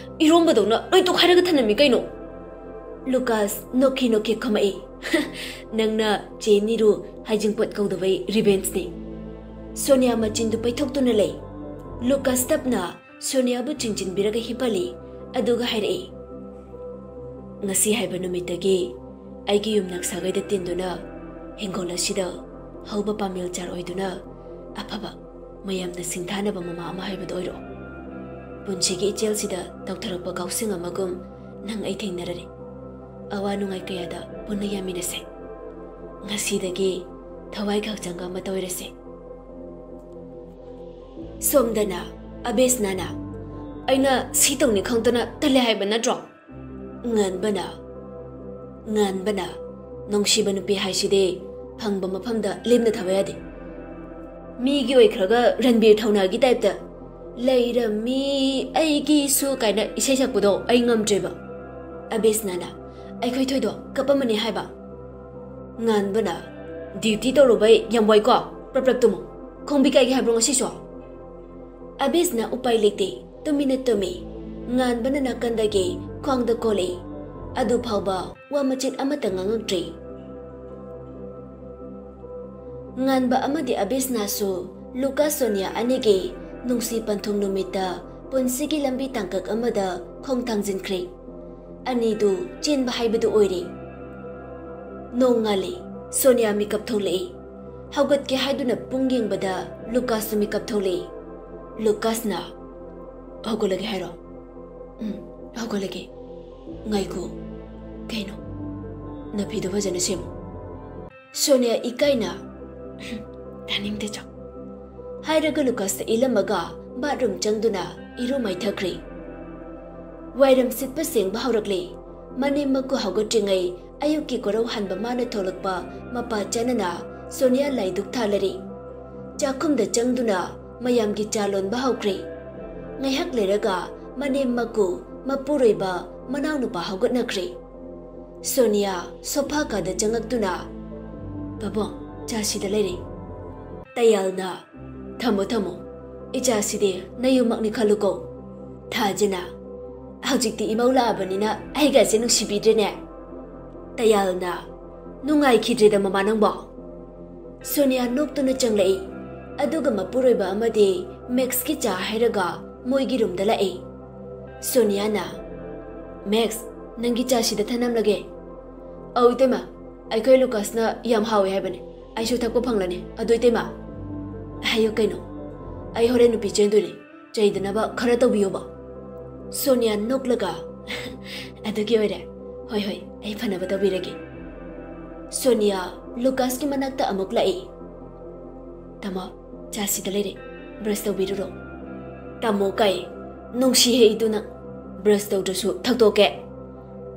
ꯏꯔꯣꯝꯕꯗꯧꯅ ꯂꯣꯏ ꯇꯣꯈꯥꯏꯔꯒ ꯊꯅꯝꯃꯤ ꯀꯩꯅꯣ?" ꯂꯨꯀꯥꯁ ꯅꯣꯛꯈꯤ ꯅꯣꯛꯈꯤ ꯈꯨꯝꯃꯛꯏ꯫ "ꯅꯪꯅ ꯆꯦ ꯅꯤꯔꯨ ꯍꯩꯖꯤꯡꯄꯣꯠ ꯀꯧꯗꯕꯩ ꯔꯤꯚꯦꯟꯁꯅꯤ꯫" ꯁꯣꯅꯤꯌꯥ ꯃꯆꯤꯟꯗꯨ ꯄꯩꯊꯣꯛꯇꯨꯅ ꯂꯩ꯫ ꯂꯨꯀꯥꯁ ꯇꯞꯅ ꯁꯣꯅꯤꯌꯥꯕꯨ ꯆꯤꯡꯁꯤꯟꯕꯤꯔꯒ ꯍꯤꯞꯍꯜꯂꯤ, ꯑꯗꯨꯒ ꯍꯥꯏꯔꯛꯏ, "ꯉꯁꯤ ꯍꯥꯏꯕ ꯅꯨꯃꯤꯠꯇꯒꯤ ꯑꯩꯒꯤ ꯌꯨꯝ ꯅꯛꯁꯥꯒꯩꯗ ꯇꯤꯟꯗꯨꯅ ꯍꯤꯡꯒꯣꯜ ꯑꯁꯤꯗ ꯍꯧꯕ ꯄꯥꯃꯦꯜ ꯆꯥꯔ ꯑꯣꯏꯗꯨꯅ ꯑꯐꯕ ꯃꯌꯥꯝꯅ ꯁꯤꯡꯊꯥꯅꯕ ꯃꯃꯥ ꯑꯃ ꯍꯥꯏꯕꯗꯨ ꯑꯣꯏꯔꯣ꯫ ꯄꯨꯟꯁꯤꯒꯤ ꯏꯆꯦꯜꯁꯤꯗ ꯇꯧꯊꯔꯛꯄ ꯀꯥꯎꯁꯤꯡ ꯑꯃꯒꯨꯝ ꯅꯪ ꯑꯩ ꯊꯦꯡꯅꯔꯔꯦ꯫ ꯑꯋꯥ ꯅꯨꯡꯉꯥꯏ ꯀꯌꯥꯗ ꯄꯨꯟꯅ ꯌꯥꯃꯤꯟꯅꯁꯦ꯫ ꯉꯁꯤꯗꯒꯤ ꯊꯋꯥꯏꯒ ꯍꯛꯆꯥꯡꯒ ꯑꯃꯠꯇ ꯑꯣꯏꯔꯁꯦ꯫" ꯁꯣꯝꯗꯅ ꯑꯕꯦꯁꯅꯥꯅ, "ꯑꯩꯅ ꯁꯤ ꯇꯧꯅꯤ ꯈꯪꯗꯅ ꯇꯜꯂꯦ ꯍꯥꯏꯕ ꯅꯠꯇ꯭ꯔꯣ?" ꯉꯥꯟꯕꯅ, ꯉꯥꯟꯕꯅ, "ꯅꯨꯡꯁꯤꯕ ꯅꯨꯄꯤ ꯍꯥꯏꯁꯤꯗꯤ ꯐꯪꯕ ꯃꯐꯝꯗ ꯂꯦꯝꯅ ꯊꯥꯕ ꯌꯥꯗꯦ꯫ ꯃꯤꯒꯤ ꯑꯣꯏꯈ꯭ꯔꯒ ꯔꯟꯕꯤꯔ ꯊꯧꯅꯥꯒꯤ ꯇꯥꯏꯞꯇ 'ꯂꯩꯔꯝꯃꯤ ꯑꯩꯒꯤꯁꯨ' ꯀꯥꯏꯅ ꯏꯁꯩ ꯁꯛꯄꯗꯣ ꯑꯩ ꯉꯝꯗ꯭ꯔꯦꯕ꯫" ꯑꯕꯦꯁꯅꯥꯅ, "ꯑꯩꯈꯣꯏ ꯊꯣꯏꯗꯣ ꯀꯞꯄꯝꯃꯅꯤ ꯍꯥꯏꯕ?" ꯉꯥꯟꯕꯅ, "ꯗ꯭ꯌꯨꯇꯤ ꯇꯧꯔꯨꯕꯩ ꯌꯥꯝ ꯋꯥꯏꯀꯣ, ꯄ꯭ꯔꯞ ꯄ꯭ꯔꯞ ꯇꯨꯝꯃꯨ꯫ ꯈꯣꯡꯕꯤ ꯀꯥꯏꯒꯦ ꯍꯥꯏꯕ꯭ꯔꯣ ꯉꯁꯤꯁꯨ?" ꯑꯕꯦꯁꯅ ꯎꯄꯥꯏ ꯂꯩꯇꯦ, ꯇꯨꯃꯤꯟꯅ ꯇꯨꯝꯃꯤ꯫ ꯉꯥꯟꯕꯅ ꯅꯥꯀꯟꯗꯒꯤ ꯈ꯭ꯋꯥꯡꯗ ꯀꯣꯜꯂꯤ꯫ ꯑꯗꯨ ꯐꯥꯎꯕ ꯋꯥ ꯃꯆꯦꯠ ꯑꯃꯠꯇ ꯉꯥꯡꯉꯛꯇ꯭ꯔꯤ꯫ ꯉꯥꯟꯕ ꯑꯃꯗꯤ ꯑꯕꯦꯁꯅꯥꯁꯨ ꯂꯨꯀꯥ ꯁꯣꯅꯤꯌꯥ ꯑꯅꯤꯒꯤ ꯅꯨꯡꯁꯤ ꯄꯟꯊꯨꯡ ꯅꯨꯃꯤꯠꯇ ꯄꯨꯟꯁꯤꯒꯤ ꯂꯝꯕꯤ ꯇꯥꯡꯀꯛ ꯑꯃꯗ ꯈꯣꯡ ꯊꯥꯡꯖꯤꯟꯈ꯭ꯔꯦ꯫ ꯑꯅꯤꯗꯨ ꯆꯦꯟꯕ ꯍꯥꯏꯕꯗꯨ ꯑꯣꯏꯔꯦ꯫ ꯅꯣꯡꯉꯥꯜꯂꯤ꯫ ꯁꯣꯅꯤꯌꯥ ꯃꯤꯀꯞ ꯊꯣꯛꯂꯛꯏ꯫ ꯍꯧꯒꯠꯀꯦ ꯍꯥꯏꯗꯨꯅ ꯄꯨꯡ ꯌꯦꯡꯕꯗ ꯂꯨꯀꯥꯁꯁꯨ ꯃꯤꯀꯞ ꯊꯣꯛꯂꯛꯏ꯫ ꯂꯨꯀꯥꯁꯅ, "ꯍꯧꯒꯠꯂꯒꯦ ꯍꯥꯏꯔꯣ?" "ꯎꯝ, ꯍꯧꯒꯠꯂꯒꯦ꯫ ꯉꯥꯏꯈꯣ꯫ ꯀꯩꯅꯣ? ꯅꯐꯤꯗꯣ ꯐꯖꯅ ꯁꯦꯝꯃꯨ꯫" ꯁꯣꯅꯤꯌꯥ ꯏꯀꯥꯏꯅ, "ꯇꯥꯅꯤꯡꯗꯦ, ꯆꯣ" ꯍꯥꯏꯔꯒ ꯂꯨꯀꯥꯁꯇ ꯏꯜꯂꯝꯃꯒ ꯕꯥꯠꯔꯨꯝ ꯆꯪꯗꯨꯅ ꯏꯔꯨ ꯃꯥꯏꯊꯈ꯭ꯔꯦ꯫ ꯋꯥꯏꯔꯝ ꯁꯤꯠꯄ ꯁꯦꯡꯕ ꯍꯧꯔꯛꯂꯦ꯫ ꯃꯅꯦꯝ ꯃꯀꯨ ꯍꯧꯒꯠꯇ꯭ꯔꯤꯉꯩ ꯑꯌꯨꯛꯀꯤ ꯀꯣꯔꯧ ꯍꯟꯕ ꯃꯥꯅ ꯊꯣꯛꯂꯛꯄ ꯃꯄꯥ ꯆꯥꯅꯅ ꯁꯣꯅꯤꯌꯥ ꯂꯥꯏꯗꯨꯛ ꯊꯥꯂꯔꯤ꯫ ꯆꯥꯛꯈꯨꯝꯗ ꯆꯪꯗꯨꯅ ꯃꯌꯥꯝꯒꯤ ꯆꯥ ꯂꯣꯟꯕ ꯍꯧꯈ꯭ꯔꯦ꯫ ꯉꯥꯏꯍꯥꯛ ꯂꯩꯔꯒ ꯃꯅꯦꯝ ꯃꯀꯨ, ꯃꯄꯨꯔꯣꯏꯕ, ꯃꯅꯥꯎꯅꯨꯄꯥ ꯍꯧꯒꯠꯅꯈ꯭ꯔꯦ꯫ ꯁꯣꯅꯤꯌꯥ ꯁꯣꯐꯥ ꯀꯥꯗ ꯆꯪꯉꯛꯇꯨꯅ, "ꯄꯥꯕꯨꯡ, ꯆꯥꯁꯤꯗ ꯂꯩꯔꯦ꯫" ꯇꯌꯥꯜꯅ, "ꯊꯝꯃꯣ, ꯊꯝꯃꯣ꯫ ꯏꯆꯥꯁꯤꯗꯤ ꯅꯌꯨꯝꯃꯛꯅꯤ ꯈꯜꯂꯨꯀꯣ꯫" ꯊꯥꯖꯅ, "ꯍꯧꯖꯤꯛꯇꯤ ꯏꯃꯧ ꯂꯥꯛꯑꯕꯅꯤꯅ ꯑꯩꯒꯁꯦ ꯅꯨꯡꯁꯤꯕꯤꯗ꯭ꯔꯦꯅꯦ꯫" ꯇꯌꯥꯜꯅ, "ꯅꯨꯡꯉꯥꯏꯈꯤꯗ꯭ꯔꯦꯗ ꯃꯃꯥ ꯅꯪꯕꯣ꯫" ꯁꯣꯅꯤꯌꯥ ꯅꯣꯛꯇꯨꯅ ꯆꯪꯂꯛꯏ꯫ ꯑꯗꯨꯒ ꯃꯄꯨꯔꯣꯏꯕ ꯑꯃꯗꯤ ꯃꯦꯛꯁꯀꯤ ꯆꯥ ꯍꯥꯏꯔꯒ ꯃꯣꯏꯒꯤ ꯔꯨꯝꯗ ꯂꯥꯛꯏ꯫ ꯁꯣꯅꯤꯌꯥꯅ, "ꯃꯦꯛꯁ, ꯅꯪꯒꯤ ꯆꯥꯁꯤꯗ ꯊꯅꯝꯂꯒꯦ꯫" "ꯑꯧ ꯏꯇꯩꯃ, ꯑꯩꯈꯣꯏ ꯂꯨꯀꯥꯁꯅ ꯌꯥꯝ ꯍꯥꯎꯋꯦ ꯍꯥꯏꯕꯅꯦ, ꯑꯩꯁꯨ ꯊꯛꯄ ꯐꯪꯂꯅꯤ꯫ ꯑꯗꯨ ꯏꯇꯩꯃ?" "ꯍꯥꯏꯌꯨ ꯀꯩꯅꯣ?" "ꯑꯩ ꯍꯣꯔꯦꯟ ꯅꯨꯄꯤ ꯆꯦꯟꯗꯣꯏꯅꯦ, ꯆꯩꯗꯅꯕ ꯈꯔ ꯇꯧꯕꯤꯌꯣꯕ꯫" ꯁꯣꯅꯤꯌꯥ ꯅꯣꯛꯂꯒ, "ꯑꯗꯨꯒꯤ ꯑꯣꯏꯔꯦ꯫ ꯍꯣꯏ, ꯍꯣꯏ, ꯑꯩ ꯐꯅꯕ ꯇꯧꯕꯤꯔꯒꯦ꯫" ꯁꯣꯅꯤꯌꯥ ꯂꯨꯀꯥꯁꯀꯤ ꯃꯅꯥꯛꯇ ꯑꯃꯨꯛ ꯂꯥꯛꯏ꯫ "ꯇꯥꯃꯣ, ꯆꯥꯁꯤꯗ ꯂꯩꯔꯦ, ꯕ꯭ꯔꯁ ꯇꯧꯕꯤꯔꯨꯔꯣ꯫" "ꯇꯥꯃꯣ ꯀꯥꯏ, ꯅꯨꯡꯁꯤ ꯍꯦꯛ ꯏꯗꯨꯅ꯫ ꯕ꯭ꯔꯁ ꯇꯧꯗ꯭ꯔꯁꯨ ꯊꯛꯇꯣꯛꯀꯦ꯫"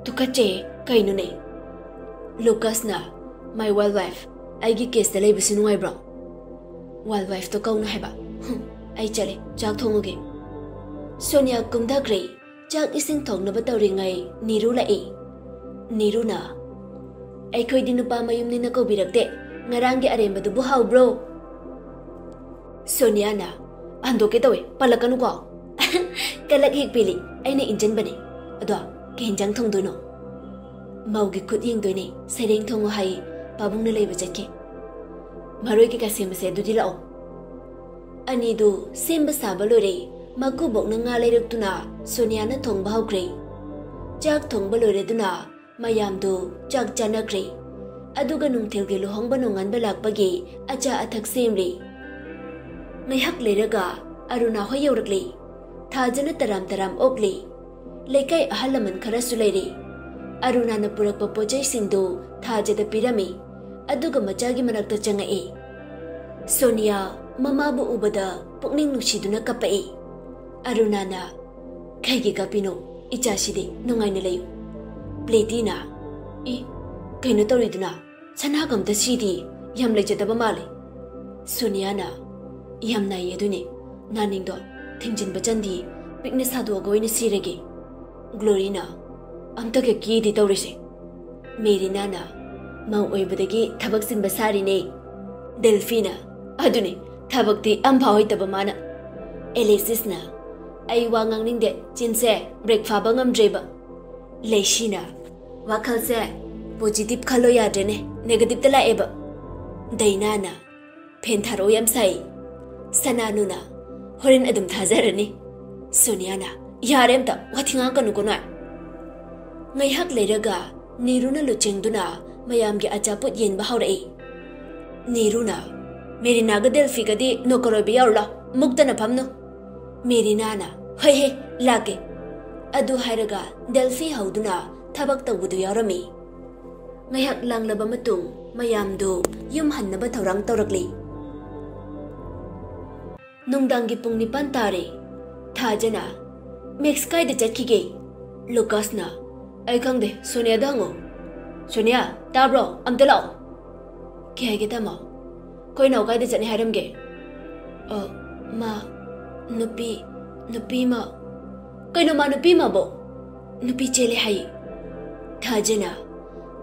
"ꯇꯨꯀꯠꯆꯩꯌꯦ, ꯀꯩꯅꯣꯅꯦ?" ꯂꯨꯀꯥꯁꯅ, "My wild wife, ꯑꯩꯒꯤ ꯀꯦꯁꯇ ꯂꯩꯕꯁꯤ ꯅꯨꯡꯉꯥꯏꯕ꯭ꯔꯣ?" "Wild wifeꯇꯣ ꯀꯧꯅꯨ ꯍꯥꯏꯕ꯫ ꯍꯨꯝ, ꯑꯩ ꯆꯠꯂꯦ, ꯆꯥꯛ ꯊꯣꯡꯉꯨꯒꯦ꯫" ꯁꯣꯅꯤꯌꯥ ꯀꯨꯝꯊꯈ꯭ꯔꯦ꯫ ꯆꯥꯛ ꯏꯁꯤꯡ ꯊꯣꯡꯅꯕ ꯇꯧꯔꯤꯉꯩ ꯅꯤꯔꯨ ꯂꯥꯛꯏ꯫ ꯅꯤꯔꯨꯅ, "ꯑꯩꯈꯣꯏꯗꯤ ꯅꯨꯄꯥ ꯃꯌꯨꯝꯅꯤꯅ ꯀꯧꯕꯤꯔꯛꯇꯦ꯫ ꯉꯔꯥꯡꯒꯤ ꯑꯔꯦꯝꯕꯗꯨꯕꯨ ꯍꯥꯎꯕ꯭ꯔꯣ?" ꯁꯣꯅꯤꯌꯥꯅ, "ꯍꯟꯗꯣꯛꯀꯦ ꯇꯧꯋꯦ, ꯄꯜꯂꯛꯀꯅꯨꯀꯣ꯫" "ꯀꯂꯛ ꯍꯦꯛ ꯄꯦꯜꯂꯤ, ꯑꯩꯅ ꯏꯟꯖꯟꯕꯅꯦ꯫ ꯑꯗꯣ ꯀꯩ ꯍꯤꯟꯖꯥꯡ ꯊꯣꯡꯗꯣꯏꯅꯣ?" "ꯃꯧꯒꯤ ꯈꯨꯠ ꯌꯦꯡꯗꯣꯏꯅꯦ, ꯁꯩꯔꯦꯡ ꯊꯣꯡꯉꯣ ꯍꯥꯏ, ꯄꯥꯕꯨꯡꯅ ꯂꯩꯕ ꯆꯠꯈꯤ꯫ ꯃꯔꯣꯏ ꯀꯩꯀꯥ ꯁꯦꯝꯕꯁꯦ ꯑꯗꯨꯗꯤ ꯂꯥꯛꯑꯣ꯫" ꯑꯅꯤꯗꯨ ꯁꯦꯝꯕ ꯁꯥꯕ ꯂꯣꯏꯔꯦ꯫ ꯃꯀꯨꯕꯣꯛꯅ ꯉꯥ ꯂꯩꯔꯛꯇꯨꯅ ꯁꯣꯅꯤꯌꯥꯅ ꯊꯣꯡꯕ ꯍꯧꯈ꯭ꯔꯦ꯫ ꯆꯥꯛ ꯊꯣꯡꯕ ꯂꯣꯏꯔꯗꯨꯅ ꯃꯌꯥꯝꯗꯨ ꯆꯥꯛ ꯆꯥꯅꯈ꯭ꯔꯦ꯫ ꯑꯗꯨꯒ ꯅꯨꯡꯊꯤꯜꯒꯤ ꯂꯨꯍꯣꯡꯕ ꯅꯣꯡꯉꯥꯟꯕ ꯂꯥꯛꯄꯒꯤ ꯑꯆꯥ ꯑꯊꯛ ꯁꯦꯝꯂꯤ꯫ ꯉꯥꯏꯍꯥꯛ ꯂꯩꯔꯒ ꯑꯔꯨꯅꯥ ꯍꯣꯏ ꯌꯧꯔꯛꯂꯤ꯫ ꯊꯥꯖꯅ ꯇꯔꯥꯝ ꯇꯔꯥꯝ ꯑꯣꯛꯂꯤ꯫ ꯂꯩꯀꯥꯏ ꯑꯍꯜ ꯂꯃꯟ ꯈꯔꯁꯨ ꯂꯩꯔꯤ꯫ ꯑꯔꯨꯅꯥꯅ ꯄꯨꯔꯛꯄ ꯄꯣꯠꯆꯩꯁꯤꯡꯗꯨ ꯊꯥꯖꯗ ꯄꯤꯔꯝꯃꯤ꯫ ꯑꯗꯨꯒ ꯃꯆꯥꯒꯤ ꯃꯅꯥꯛꯇ ꯆꯪꯉꯛꯏ꯫ ꯁꯣꯅꯤꯌꯥ ꯃꯃꯥꯕꯨ ꯎꯕꯗ ꯄꯨꯛꯅꯤꯡ ꯅꯨꯡꯁꯤꯗꯨꯅ ꯀꯞꯄꯛꯏ꯫ ꯑꯔꯨꯅꯥꯅ, "ꯀꯩꯒꯤ ꯀꯞꯄꯤꯅꯣ? ꯏꯆꯥꯁꯤꯗꯤ ꯅꯨꯡꯉꯥꯏꯅ ꯂꯩꯌꯨ꯫" ꯄ꯭ꯂꯦꯇꯤꯅ, "ꯏ, ꯀꯩꯅꯣ ꯇꯧꯔꯤꯗꯨꯅ? ꯁꯅꯥꯒ ꯑꯝꯇ ꯁꯤꯗꯤ, ꯌꯥꯝ ꯂꯩꯖꯗꯕ ꯃꯥꯜꯂꯦ꯫" ꯁꯣꯅꯤꯌꯥꯅ, "ꯌꯥꯝ ꯅꯥꯏꯌꯦ, ꯑꯗꯨꯅꯦ ꯅꯥꯅꯤꯡꯗꯣ ꯊꯤꯡꯖꯤꯟꯕ ꯆꯟꯗꯤ, ꯄꯤꯛꯅ ꯁꯥꯗꯣꯛꯑꯒ ꯑꯣꯏꯅ ꯁꯤꯔꯒꯦ꯫" ꯒ꯭ꯂꯣꯔꯤꯅ, "ꯑꯝꯇꯒ ꯀꯦꯗꯤ ꯇꯧꯔꯤꯁꯦ, ꯃꯦꯔꯤꯅꯥꯅ, "ꯃꯧ ꯑꯣꯏꯕꯗꯒꯤ ꯊꯕꯛ ꯆꯤꯟꯕ ꯁꯥꯔꯤꯅꯦ꯫" ꯗꯦꯜꯐꯤꯅ, "ꯑꯗꯨꯅꯤ, ꯊꯕꯛꯇꯤ ꯑꯝꯐꯥꯎ ꯍꯩꯇꯕ ꯃꯥꯅ꯫" ꯑꯦꯂꯦꯛꯁꯤꯁꯅ, "ꯑꯩ ꯋꯥ ꯉꯥꯡꯅꯤꯡꯗꯦ, ꯆꯤꯟꯁꯦ ꯕ꯭ꯔꯦꯛ ꯐꯥꯕ ꯉꯝꯗ꯭ꯔꯦꯕ꯫" ꯂꯩꯁꯤꯅ, "ꯋꯥꯈꯜꯁꯦ ꯄꯣꯖꯤꯇꯤꯚ ꯈꯜꯂꯣ ꯌꯥꯗ꯭ꯔꯦꯅꯦ, ꯅꯦꯒꯦꯇꯤꯚꯇ ꯂꯥꯛꯑꯦꯕ꯫" ꯗꯩꯅꯥꯅ, "ꯐꯦꯟ ꯊꯥꯔꯛꯑꯣ ꯌꯥꯝ ꯁꯥꯏ꯫" ꯁꯅꯥꯅꯨꯅ, "ꯍꯣꯔꯦꯟ ꯑꯗꯨꯝ ꯊꯥꯖꯔꯅꯤ꯫" ꯁꯣꯅꯤꯌꯥꯅ, "ꯌꯥꯔꯦ, ꯑꯝꯇ ꯋꯥꯊꯤ ꯉꯥꯡꯀꯅꯨꯀꯣ ꯅꯣꯏ꯫" ꯉꯥꯏꯍꯥꯛ ꯂꯩꯔꯒ ꯅꯤꯔꯨꯅ ꯂꯨꯆꯦꯡꯗꯨꯅ ꯃꯌꯥꯝꯒꯤ ꯑꯆꯥꯄꯣꯠ ꯌꯦꯟꯕ ꯍꯧꯔꯛꯏ꯫ ꯅꯤꯔꯨꯅ, "ꯃꯦꯔꯤꯅꯥꯒ ꯗꯦꯜꯐꯤꯒꯗꯤ ꯅꯣꯀꯔ ꯑꯣꯏꯕ ꯌꯥꯎꯔꯨ ꯂꯥꯎ, ꯃꯨꯛꯇꯅ ꯐꯝꯅꯨ꯫" ꯃꯦꯔꯤꯅꯥꯅ, "ꯍꯣꯏ ꯍꯦ, ꯂꯥꯛꯀꯦ꯫" ꯑꯗꯨ ꯍꯥꯏꯔꯒ ꯗꯦꯜꯐꯤ ꯍꯧꯗꯨꯅ ꯊꯕꯛ ꯇꯧꯕꯗꯨ ꯌꯥꯎꯔꯝꯃꯤ꯫ ꯉꯥꯏꯍꯥꯛ ꯂꯥꯡꯂꯕ ꯃꯇꯨꯡ ꯃꯌꯥꯝꯗꯨ ꯌꯨꯝ ꯍꯟꯅꯕ ꯊꯧꯔꯥꯡ ꯇꯧꯔꯛꯂꯤ꯫ ꯅꯨꯡꯗꯥꯡꯒꯤ ꯄꯨꯡ ꯅꯤꯄꯥꯟ ꯇꯥꯔꯦ꯫ ꯊꯥꯖꯅ, "ꯃꯦꯛꯁ ꯀꯥꯏꯗ ꯆꯠꯈꯤꯒꯦ?" ꯂꯨꯀꯥꯁꯅ, "ꯑꯩ ꯈꯪꯗꯦ, ꯁꯣꯅꯤꯌꯥꯗ ꯍꯪꯉꯣ꯫" "ꯁꯣꯅꯤꯌꯥ, ꯇꯥꯕ꯭ꯔꯣ? ꯑꯝꯇ ꯂꯥꯛꯑꯣ꯫" "ꯀꯩ ꯍꯥꯏꯒꯦ, ꯇꯥꯃꯣ?" "ꯑꯩꯈꯣꯏ ꯅꯥꯎ ꯀꯥꯏꯗ ꯆꯠꯅꯤ ꯍꯥꯏꯔꯝꯒꯦ?" "ꯑ, ꯃꯥ ꯅꯨꯄꯤ, ꯅꯨꯄꯤ ꯑꯃ꯫" "ꯀꯩꯅꯣ, ꯃꯥ ꯅꯨꯄꯤ ꯑꯃꯕꯣ?" "ꯅꯨꯄꯤ ꯆꯦꯜꯂꯦ ꯍꯥꯏꯌꯦ꯫" ꯊꯥꯖꯅ,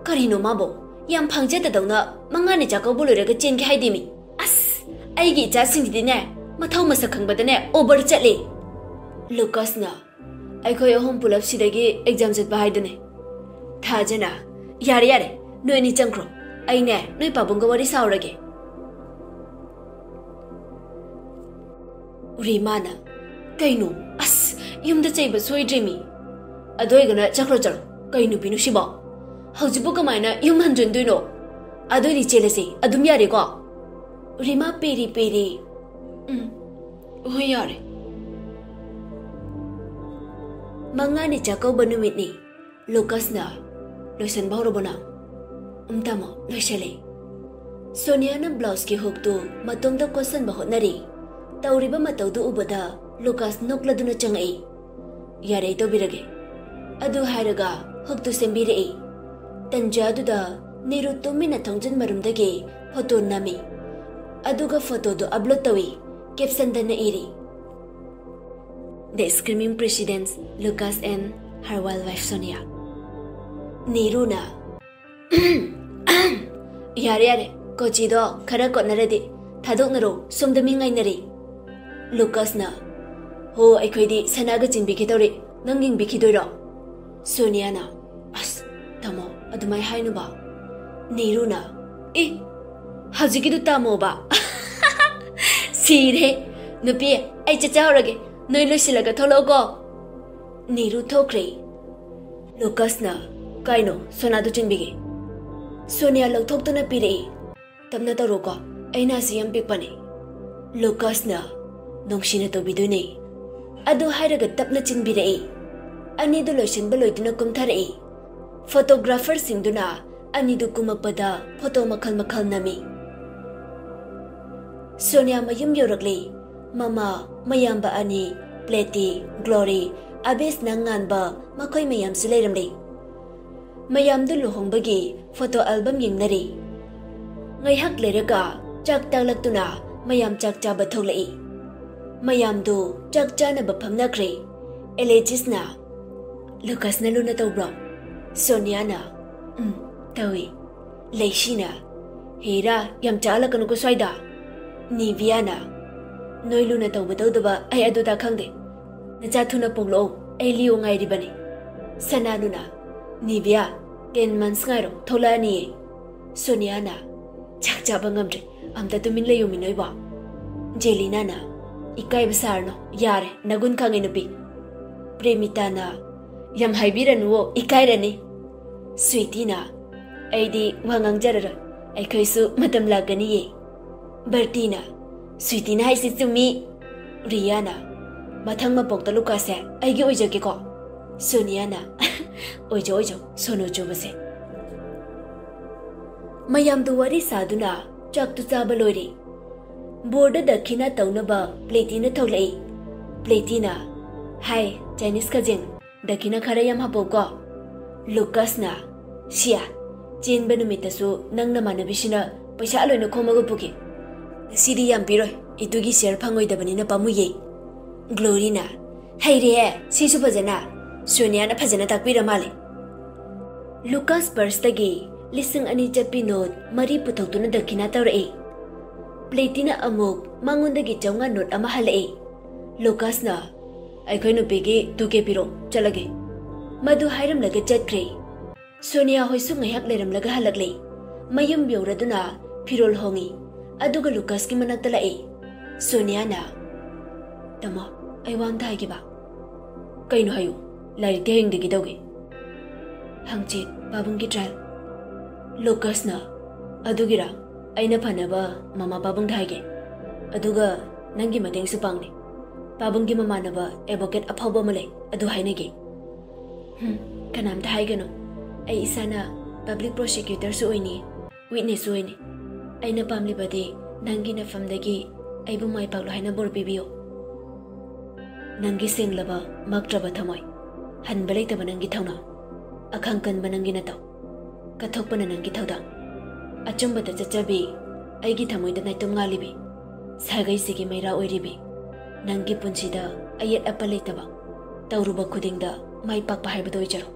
"ꯀꯔꯤꯅꯣ ꯃꯥꯕꯣ? ꯌꯥꯝ ꯐꯪꯖꯗꯗꯧꯅ ꯃꯉꯥꯅꯤ ꯆꯥꯛꯀꯧꯕ ꯂꯣꯏꯔꯒ ꯆꯦꯟꯒꯦ ꯍꯥꯏꯗꯦꯃꯤ꯫ ꯑꯁ, ꯑꯩꯒꯤ ꯏꯆꯥꯁꯤꯡꯁꯤꯗꯤꯅꯦ, ꯃꯊꯧ ꯃꯁꯛ ꯈꯪꯕꯗꯅꯦ ꯑꯣꯚꯔ ꯆꯠꯂꯦ꯫" ꯂꯨꯀꯥꯁꯅ, "ꯑꯩꯈꯣꯏ ꯑꯍꯨꯝ ꯄꯨꯂꯞ ꯁꯤꯗꯒꯤ ꯑꯦꯛꯖꯥꯝ ꯆꯠꯄ ꯍꯥꯏꯗꯨꯅꯦ꯫" ꯊꯥꯖꯅ, "ꯌꯥꯔꯦ, ꯌꯥꯔꯦ, ꯅꯣꯏ ꯑꯅꯤ ꯆꯪꯈ꯭ꯔꯣ꯫ ꯑꯩꯅꯦ, ꯅꯣꯏ ꯄꯥꯕꯨꯡꯒ ꯋꯥꯔꯤ ꯁꯥꯎꯔꯒꯦ꯫" ꯔꯤꯃꯥꯅ, "ꯀꯩꯅꯣ? ꯑꯁ, ꯌꯨꯝꯗ ꯆꯩꯕ ꯁꯣꯏꯗ꯭ꯔꯤꯃꯤ꯫ ꯑꯗꯨ ꯑꯣꯏꯒꯅ ꯆꯠꯈ꯭ꯔꯣ, ꯆꯠꯂꯣ꯫ ꯀꯩ ꯅꯨꯄꯤꯅꯣ ꯁꯤꯕꯣ? ꯍꯧꯖꯤꯛꯄꯨ ꯀꯃꯥꯏꯅ ꯌꯨꯝ ꯍꯟꯖꯤꯟꯗꯣꯏꯅꯣ? ꯑꯗꯨ ꯑꯣꯏꯗꯤ ꯆꯦꯜꯂꯁꯤ, ꯑꯗꯨꯝ ꯌꯥꯔꯦꯀꯣ?" ꯔꯤꯃꯥ ꯄꯦꯔꯤ ꯄꯦꯔꯤ, "ꯎꯝ, ꯍꯣꯏ, ꯌꯥꯔꯦ꯫" ꯃꯉꯥꯅꯤ ꯆꯥꯛꯀꯧꯕ ꯅꯨꯃꯤꯠꯅꯤ꯫ ꯂꯨꯀꯥꯁꯅ, "ꯂꯣꯏꯁꯟꯕ ꯍꯧꯔꯕꯣ ꯅꯪ?" "ꯎꯝ, ꯇꯥꯃꯣ, ꯂꯣꯏꯁꯜꯂꯦ꯫" ꯁꯣꯅꯤꯌꯥꯅ ꯕ꯭ꯂꯥꯎꯁꯀꯤ ꯍꯨꯛꯇꯨ ꯃꯇꯣꯝꯇ ꯀꯣꯠꯁꯟꯕ ꯍꯣꯠꯅꯔꯤ꯫ ꯇꯧꯔꯤꯕ ꯃꯇꯧꯗꯨ ꯎꯕꯗ ꯂꯨꯀꯥꯁ ꯅꯣꯛꯂꯗꯨꯅ ꯆꯪꯉꯛꯏ꯫ "ꯌꯥꯔꯦ, ꯑꯩ ꯇꯧꯕꯤꯔꯒꯦ꯫" ꯑꯗꯨ ꯍꯥꯏꯔꯒ ꯍꯨꯛꯇꯨ ꯁꯦꯝꯕꯤꯔꯛꯏ꯫ ꯇꯟꯖꯥꯗꯨꯗ ꯅꯤꯔꯨ ꯇꯨꯃꯤꯟꯅ ꯊꯣꯡꯖꯤꯟ ꯃꯔꯨꯝꯗꯒꯤ ꯐꯣꯇꯣ ꯅꯝꯃꯤ꯫ ꯑꯗꯨꯒ ꯐꯣꯇꯣꯗꯨ ꯑꯞꯂꯣꯗ ꯇꯧꯏ꯫ ꯀꯦꯞꯁꯟꯗꯅ ꯏꯔꯤ, "The Screaming Presidents, Lucas and her wild wife Sonia." ꯅꯤꯔꯨꯅ, "ꯌꯥꯔꯦ, ꯌꯥꯔꯦ, ꯀꯣꯆꯤꯗꯣ ꯈꯔ ꯀꯣꯠꯅꯔꯗꯤ ꯊꯥꯗꯣꯛꯅꯔꯣ, ꯁꯣꯝꯗ ꯃꯤ ꯉꯥꯏꯅꯔꯤ꯫" ꯂꯨꯀꯥꯁꯅ, "ꯍꯣ, ꯑꯩꯈꯣꯏꯗꯤ ꯁꯅꯥꯒ ꯆꯤꯟꯕꯤꯈꯤꯗꯧꯔꯤ, ꯅꯪ ꯌꯦꯡꯕꯤꯈꯤꯗꯣꯏꯔꯣ?" ꯁꯣꯅꯤꯌꯥꯅ, "ꯑꯁ, ꯇꯥꯃꯣ, ꯑꯗꯨꯃꯥꯏ ꯍꯥꯏꯅꯨꯕ꯫" ꯅꯤꯔꯨꯅ, "ꯑꯦ, ꯍꯧꯖꯤꯛꯀꯤꯗꯨ ꯇꯥꯃꯣꯕ?" "ꯁꯤꯔꯦ꯫ ꯅꯨꯄꯤ, ꯑꯩ ꯆꯥꯛ ꯆꯥꯍꯧꯔꯒꯦ, ꯅꯣꯏ ꯂꯣꯏꯁꯤꯜꯂꯒ ꯊꯣꯛꯂꯛꯑꯣꯀꯣ꯫" ꯅꯤꯔꯨ ꯊꯣꯛꯈ꯭ꯔꯦ꯫ ꯂꯨꯀꯥꯁꯅ, "ꯀꯥꯏꯅꯣ, ꯁꯣꯅꯥꯗꯨ ꯆꯤꯟꯕꯤꯒꯦ꯫" ꯁꯣꯅꯤꯌꯥ ꯂꯧꯊꯣꯛꯇꯨꯅ ꯄꯤꯔꯛꯏ꯫ "ꯇꯞꯅ ꯇꯧꯔꯣꯀꯣ, ꯑꯩꯅ ꯑꯁꯤ ꯌꯥꯝ ꯄꯤꯛꯄꯅꯦ꯫" ꯂꯨꯀꯥꯁꯅ, "ꯅꯨꯡꯁꯤꯅ ꯇꯧꯕꯤꯗꯣꯏꯅꯦ꯫" ꯑꯗꯨ ꯍꯥꯏꯔꯒ ꯇꯞꯅ ꯆꯤꯟꯕꯤꯔꯛꯏ꯫ ꯑꯅꯤꯗꯨ ꯂꯣꯏꯁꯤꯟꯕ ꯂꯣꯏꯗꯨꯅ ꯀꯨꯝꯊꯔꯛꯏ꯫ ꯐꯣꯇꯣꯒ꯭ꯔꯥꯐꯔꯁꯤꯡꯗꯨꯅ ꯑꯅꯤꯗꯨ ꯀꯨꯝꯃꯛꯄꯗ ꯐꯣꯇꯣ ꯃꯈꯜ ꯃꯈꯜ ꯅꯝꯃꯤ꯫ ꯁꯣꯅꯤꯌꯥ ꯃꯌꯨꯝ ꯌꯧꯔꯛꯂꯤ꯫ ꯃꯃꯥ, ꯃꯌꯥꯝꯕ ꯑꯅꯤ, ꯄ꯭ꯂꯦꯇꯤ, ꯒ꯭ꯂꯣꯔꯤ, ꯑꯕꯦꯁꯅ ꯉꯥꯟꯕ, ꯃꯈꯣꯏ ꯃꯌꯥꯝꯁꯨ ꯂꯩꯔꯝꯂꯤ꯫ ꯃꯌꯥꯝꯗꯨ ꯂꯨꯍꯣꯡꯕꯒꯤ ꯐꯣꯇꯣ ꯑꯦꯜꯕꯝ ꯌꯦꯡꯅꯔꯤ꯫ ꯉꯥꯏꯍꯥꯛ ꯂꯩꯔꯒ ꯆꯥꯛ ꯇꯥꯛꯂꯛꯇꯨꯅ ꯃꯌꯥꯝ ꯆꯥꯛ ꯆꯥꯕ ꯊꯣꯛꯂꯛꯏ꯫ ꯃꯌꯥꯝꯗꯨ ꯆꯥꯛ ꯆꯥꯅꯕ ꯐꯝꯅꯈ꯭ꯔꯦ꯫ ꯑꯦꯂꯦꯖꯤꯁꯅ, "ꯂꯨꯀꯥꯁꯅ ꯂꯨꯅ ꯇꯧꯕ꯭ꯔꯣ?" ꯁꯣꯅꯤꯌꯥꯅ, "ꯎꯝ, ꯇꯧꯏ꯫" ꯂꯩꯁꯤꯅ, "ꯍꯦꯔꯥ, ꯌꯥꯝ ꯆꯥꯍꯜꯂꯛꯀꯅꯨꯀꯣ ꯁ꯭ꯋꯥꯏꯗ꯫" ꯅꯤꯕꯤꯌꯥꯅ, "ꯅꯣꯏ ꯂꯨꯅ ꯇꯧꯕ ꯇꯧꯗꯕ ꯑꯩ ꯑꯗꯨꯗ ꯈꯪꯗꯦ꯫ ꯅꯆꯥ ꯊꯨꯅ ꯄꯣꯛꯂꯛꯑꯣ, ꯑꯩ ꯂꯤꯑꯣ ꯉꯥꯏꯔꯤꯕꯅꯤ꯫" ꯁꯅꯥꯅꯨꯅ, "ꯅꯤꯕꯤꯌꯥ, ten months ꯉꯥꯏꯔꯣ, ꯊꯣꯛꯂꯛꯑꯅꯤꯌꯦ꯫" ꯁꯣꯅꯤꯌꯥꯅ, "ꯆꯥꯛ ꯆꯥꯕ ꯉꯝꯗ꯭ꯔꯦ, ꯑꯝꯇ ꯇꯨꯃꯤꯟ ꯂꯩꯌꯣꯃꯤ ꯅꯣꯏꯕꯣ꯫" ꯖꯦꯂꯤꯅꯥꯅ, "ꯏꯀꯥꯏꯕ ꯁꯥꯔꯅꯣ, ꯌꯥꯔꯦ, ꯅꯒꯨꯟ ꯈꯪꯉꯦ ꯅꯨꯄꯤ꯫" ꯄ꯭ꯔꯦꯃꯤꯇꯥꯅ, "ꯌꯥꯝ ꯍꯥꯏꯕꯤꯔꯅꯨꯋꯣ, ꯏꯀꯥꯏꯔꯅꯤ꯫" ꯁ꯭ꯋꯤꯇꯤꯅ, "ꯑꯩꯗꯤ ꯋꯥ ꯉꯥꯡꯖꯔꯔꯣꯏ, ꯑꯩꯈꯣꯏꯁꯨ ꯃꯇꯝ ꯂꯥꯛꯀꯅꯤꯌꯦ꯫" ꯕꯔꯇꯤꯅ, "ꯁ꯭ꯋꯤꯇꯤꯅ ꯍꯥꯏꯁꯤ ꯆꯨꯝꯃꯤ꯫" ꯔꯤꯌꯥꯅ, "ꯃꯊꯪ ꯃꯄꯣꯛꯇ ꯂꯨꯀꯥꯁꯦ ꯑꯩꯒꯤ ꯑꯣꯏꯖꯒꯦꯀꯣ꯫" ꯁꯣꯅꯤꯌꯥꯅ, "ꯑꯣꯏꯖꯧ, ꯑꯣꯏꯖꯧ, ꯁꯣꯅꯨ ꯆꯨꯕꯁꯦ꯫" ꯃꯌꯥꯝꯗꯨ ꯋꯥꯔꯤ ꯁꯥꯗꯨꯅ ꯆꯥꯛꯇꯨ ꯆꯥꯕ ꯂꯣꯏꯔꯦ꯫ ꯕꯣꯔꯗ ꯗꯈꯤꯅꯥ ꯇꯧꯅꯕ ꯄ꯭ꯂꯦꯇꯤꯅ ꯊꯣꯛꯂꯛꯏ꯫ ꯄ꯭ꯂꯦꯇꯤꯅ, "ꯍꯥꯏ, ꯆꯥꯏꯅꯤꯁ ꯈꯖꯤꯡ, ꯗꯈꯤꯅꯥ ꯈꯔ ꯌꯥꯝ ꯍꯥꯞꯄꯧꯀꯣ꯫" ꯂꯨꯀꯥꯁꯅ, "ꯁꯤꯌꯥ, ꯆꯦꯟꯕ ꯅꯨꯃꯤꯠꯇꯁꯨ ꯅꯪ ꯅꯃꯥꯟꯅꯕꯤꯁꯤꯅ ꯄꯩꯁꯥ ꯂꯣꯏꯅ ꯈꯣꯝꯃꯒ ꯄꯨꯈꯤ꯫ ꯉꯁꯤꯗꯤ ꯌꯥꯝ ꯄꯤꯔꯣꯏ, ꯏꯇꯨꯒꯤ ꯁꯤꯌꯔ ꯐꯪꯉꯣꯏꯗꯕꯅꯤꯅ ꯄꯥꯝꯃꯨꯏꯌꯦ꯫" ꯒ꯭ꯂꯣꯔꯤꯅ, "ꯍꯩꯔꯦꯍꯦ, ꯁꯤꯁꯨ ꯐꯖꯅ꯫ ꯁꯣꯅꯤꯌꯥꯅ ꯐꯖꯅ ꯇꯥꯛꯄꯤꯔ ꯃꯥꯜꯂꯦ꯫" ꯂꯨꯀꯥꯁ ꯄꯔꯁꯇꯒꯤ ꯂꯤꯁꯤꯡ ꯑꯅꯤ ꯆꯠꯄꯤ ꯅꯣꯠ ꯃꯔꯤ ꯄꯨꯊꯣꯛꯇꯨꯅ ꯗꯈꯤꯅꯥ ꯇꯧꯔꯛꯏ꯫ ꯄ꯭ꯂꯦꯇꯤꯅ ꯑꯃꯨꯛ ꯃꯉꯣꯟꯗꯒꯤ ꯆꯥꯝꯃꯉꯥ ꯅꯣꯠ ꯑꯃ ꯍꯜꯂꯛꯏ꯫ ꯂꯨꯀꯥꯁꯅ, "ꯑꯩꯈꯣꯏ ꯅꯨꯄꯤꯒꯤ ꯇꯨ ꯀꯦ ꯄꯤꯔꯣ, ꯆꯠꯂꯒꯦ"꯫ ꯃꯗꯨ ꯍꯥꯏꯔꯝꯂꯒ ꯆꯠꯈ꯭ꯔꯦ꯫ ꯁꯣꯅꯤꯌꯥ ꯍꯣꯏꯁꯨ ꯉꯥꯏꯍꯥꯛ ꯂꯩꯔꯝꯂꯒ ꯍꯜꯂꯛꯂꯦ꯫ ꯃꯌꯨꯝ ꯌꯧꯔꯗꯨꯅ ꯐꯤꯔꯣꯜ ꯍꯣꯡꯉꯤ, ꯑꯗꯨꯒ ꯂꯨꯀꯥꯁꯀꯤ ꯃꯅꯥꯛꯇ ꯂꯥꯛꯏ꯫ ꯁꯣꯅꯤꯌꯥꯅ, "ꯇꯥꯃꯣ, ꯑꯩ ꯋꯥ ꯑꯝꯇ ꯍꯥꯏꯒꯦꯕ"꯫ "ꯀꯩꯅꯣ ꯍꯥꯏꯌꯨ, ꯂꯥꯏꯔꯤꯛꯇꯤ ꯍꯌꯦꯡꯗꯒꯤ ꯇꯧꯒꯦ"꯫ "ꯍꯪꯆꯤꯠ ꯄꯥꯕꯨꯡꯒꯤ ꯇ꯭ꯔꯥꯏꯜ"꯫ ꯂꯨꯀꯥꯁꯅ, "ꯑꯗꯨꯒꯤꯔꯥ? ꯑꯩꯅ ꯐꯅꯕ ꯃꯃꯥ ꯄꯥꯕꯨꯡꯗ ꯍꯥꯏꯒꯦ, ꯑꯗꯨꯒ ꯅꯪꯒꯤ ꯃꯇꯦꯡꯁꯨ ꯄꯥꯡꯅꯤ꯫ ꯄꯥꯕꯨꯡꯒꯤ ꯃꯃꯥꯟꯅꯕ ꯑꯦꯗꯚꯣꯀꯦꯠ ꯑꯐꯥꯎꯕ ꯑꯃ ꯂꯩ, ꯑꯗꯨ ꯍꯥꯏꯅꯒꯦ"꯫ "ꯍꯝ, ꯀꯅꯥꯝꯇ ꯍꯥꯏꯒꯅꯨ꯫ ꯑꯩ ꯏꯁꯥꯅ ꯄꯕ꯭ꯂꯤꯛ ꯄ꯭ꯔꯣꯁꯤꯀ꯭ꯌꯨꯇꯔꯁꯨ ꯑꯣꯏꯅꯤ, ꯋꯤꯠꯅꯦꯁꯁꯨ ꯑꯣꯏꯅꯤ꯫ ꯑꯩꯅ ꯄꯥꯝꯂꯤꯕꯗꯤ ꯅꯪꯒꯤ ꯅꯐꯝꯗꯒꯤ ꯑꯩꯕꯨ ꯃꯥꯏ ꯄꯥꯛꯂꯣ ꯍꯥꯏꯅ ꯕꯣꯔ ꯄꯤꯕꯤꯌꯨ꯫ ꯅꯪꯒꯤ ꯁꯦꯡꯂꯕ, ꯃꯛꯇ꯭ꯔꯕ ꯊꯃꯣꯏ, ꯍꯟꯕ ꯂꯩꯇꯕ ꯅꯪꯒꯤ ꯊꯧꯅꯥ, ꯑꯈꯥꯡ ꯀꯟꯕ ꯅꯪꯒꯤ ꯅꯇꯧ, ꯀꯠꯊꯣꯛꯄꯅ ꯅꯪꯒꯤ ꯊꯧꯗꯥꯡ, ꯑꯆꯨꯝꯕꯗ ꯆꯠꯆꯕꯤ, ꯑꯩꯒꯤ ꯊꯃꯣꯏꯗ ꯅꯥꯏꯇꯣꯝ ꯉꯥꯜꯂꯤꯕꯤ, ꯁꯥꯒꯩꯁꯤꯒꯤ ꯃꯩꯔꯥ ꯑꯣꯏꯔꯤꯕꯤ, ꯅꯪꯒꯤ ꯄꯨꯟꯁꯤꯗ ꯑꯌꯦꯠ ꯑꯄꯟ ꯂꯩꯇꯕ, ꯇꯧꯔꯨꯕ ꯈꯨꯗꯤꯡꯗ ꯃꯥꯏ ꯄꯥꯛꯄ ꯍꯥꯏꯕꯗꯨ ꯑꯣꯏꯖꯔꯣ"꯫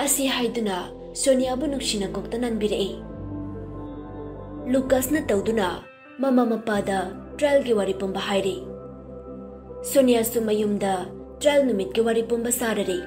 ꯑꯁꯤ ꯍꯥꯏꯗꯨꯅ ꯁꯣꯅꯤꯌꯥꯕꯨ ꯅꯨꯡꯁꯤꯅ ꯀꯣꯛꯇ ꯅꯥꯟꯕꯤꯔꯛꯏ꯫ ꯂꯨꯀꯥꯁꯅ ꯇꯧꯗꯨꯅ ꯃꯃꯥ ꯃꯄꯥꯗ ꯇ꯭ꯔꯥꯏꯜꯒꯤ ꯋꯥꯔꯤ ꯄꯨꯝꯕ ꯍꯥꯏꯔꯤ꯫ ꯁꯣꯅꯤꯌꯥꯁꯨ ꯃꯌꯨꯝꯗ ꯇ꯭ꯔꯥꯏꯜ ꯅꯨꯃꯤꯠꯀꯤ ꯋꯥꯔꯤ ꯄꯨꯝꯕ ꯁꯥꯔꯔꯤ꯫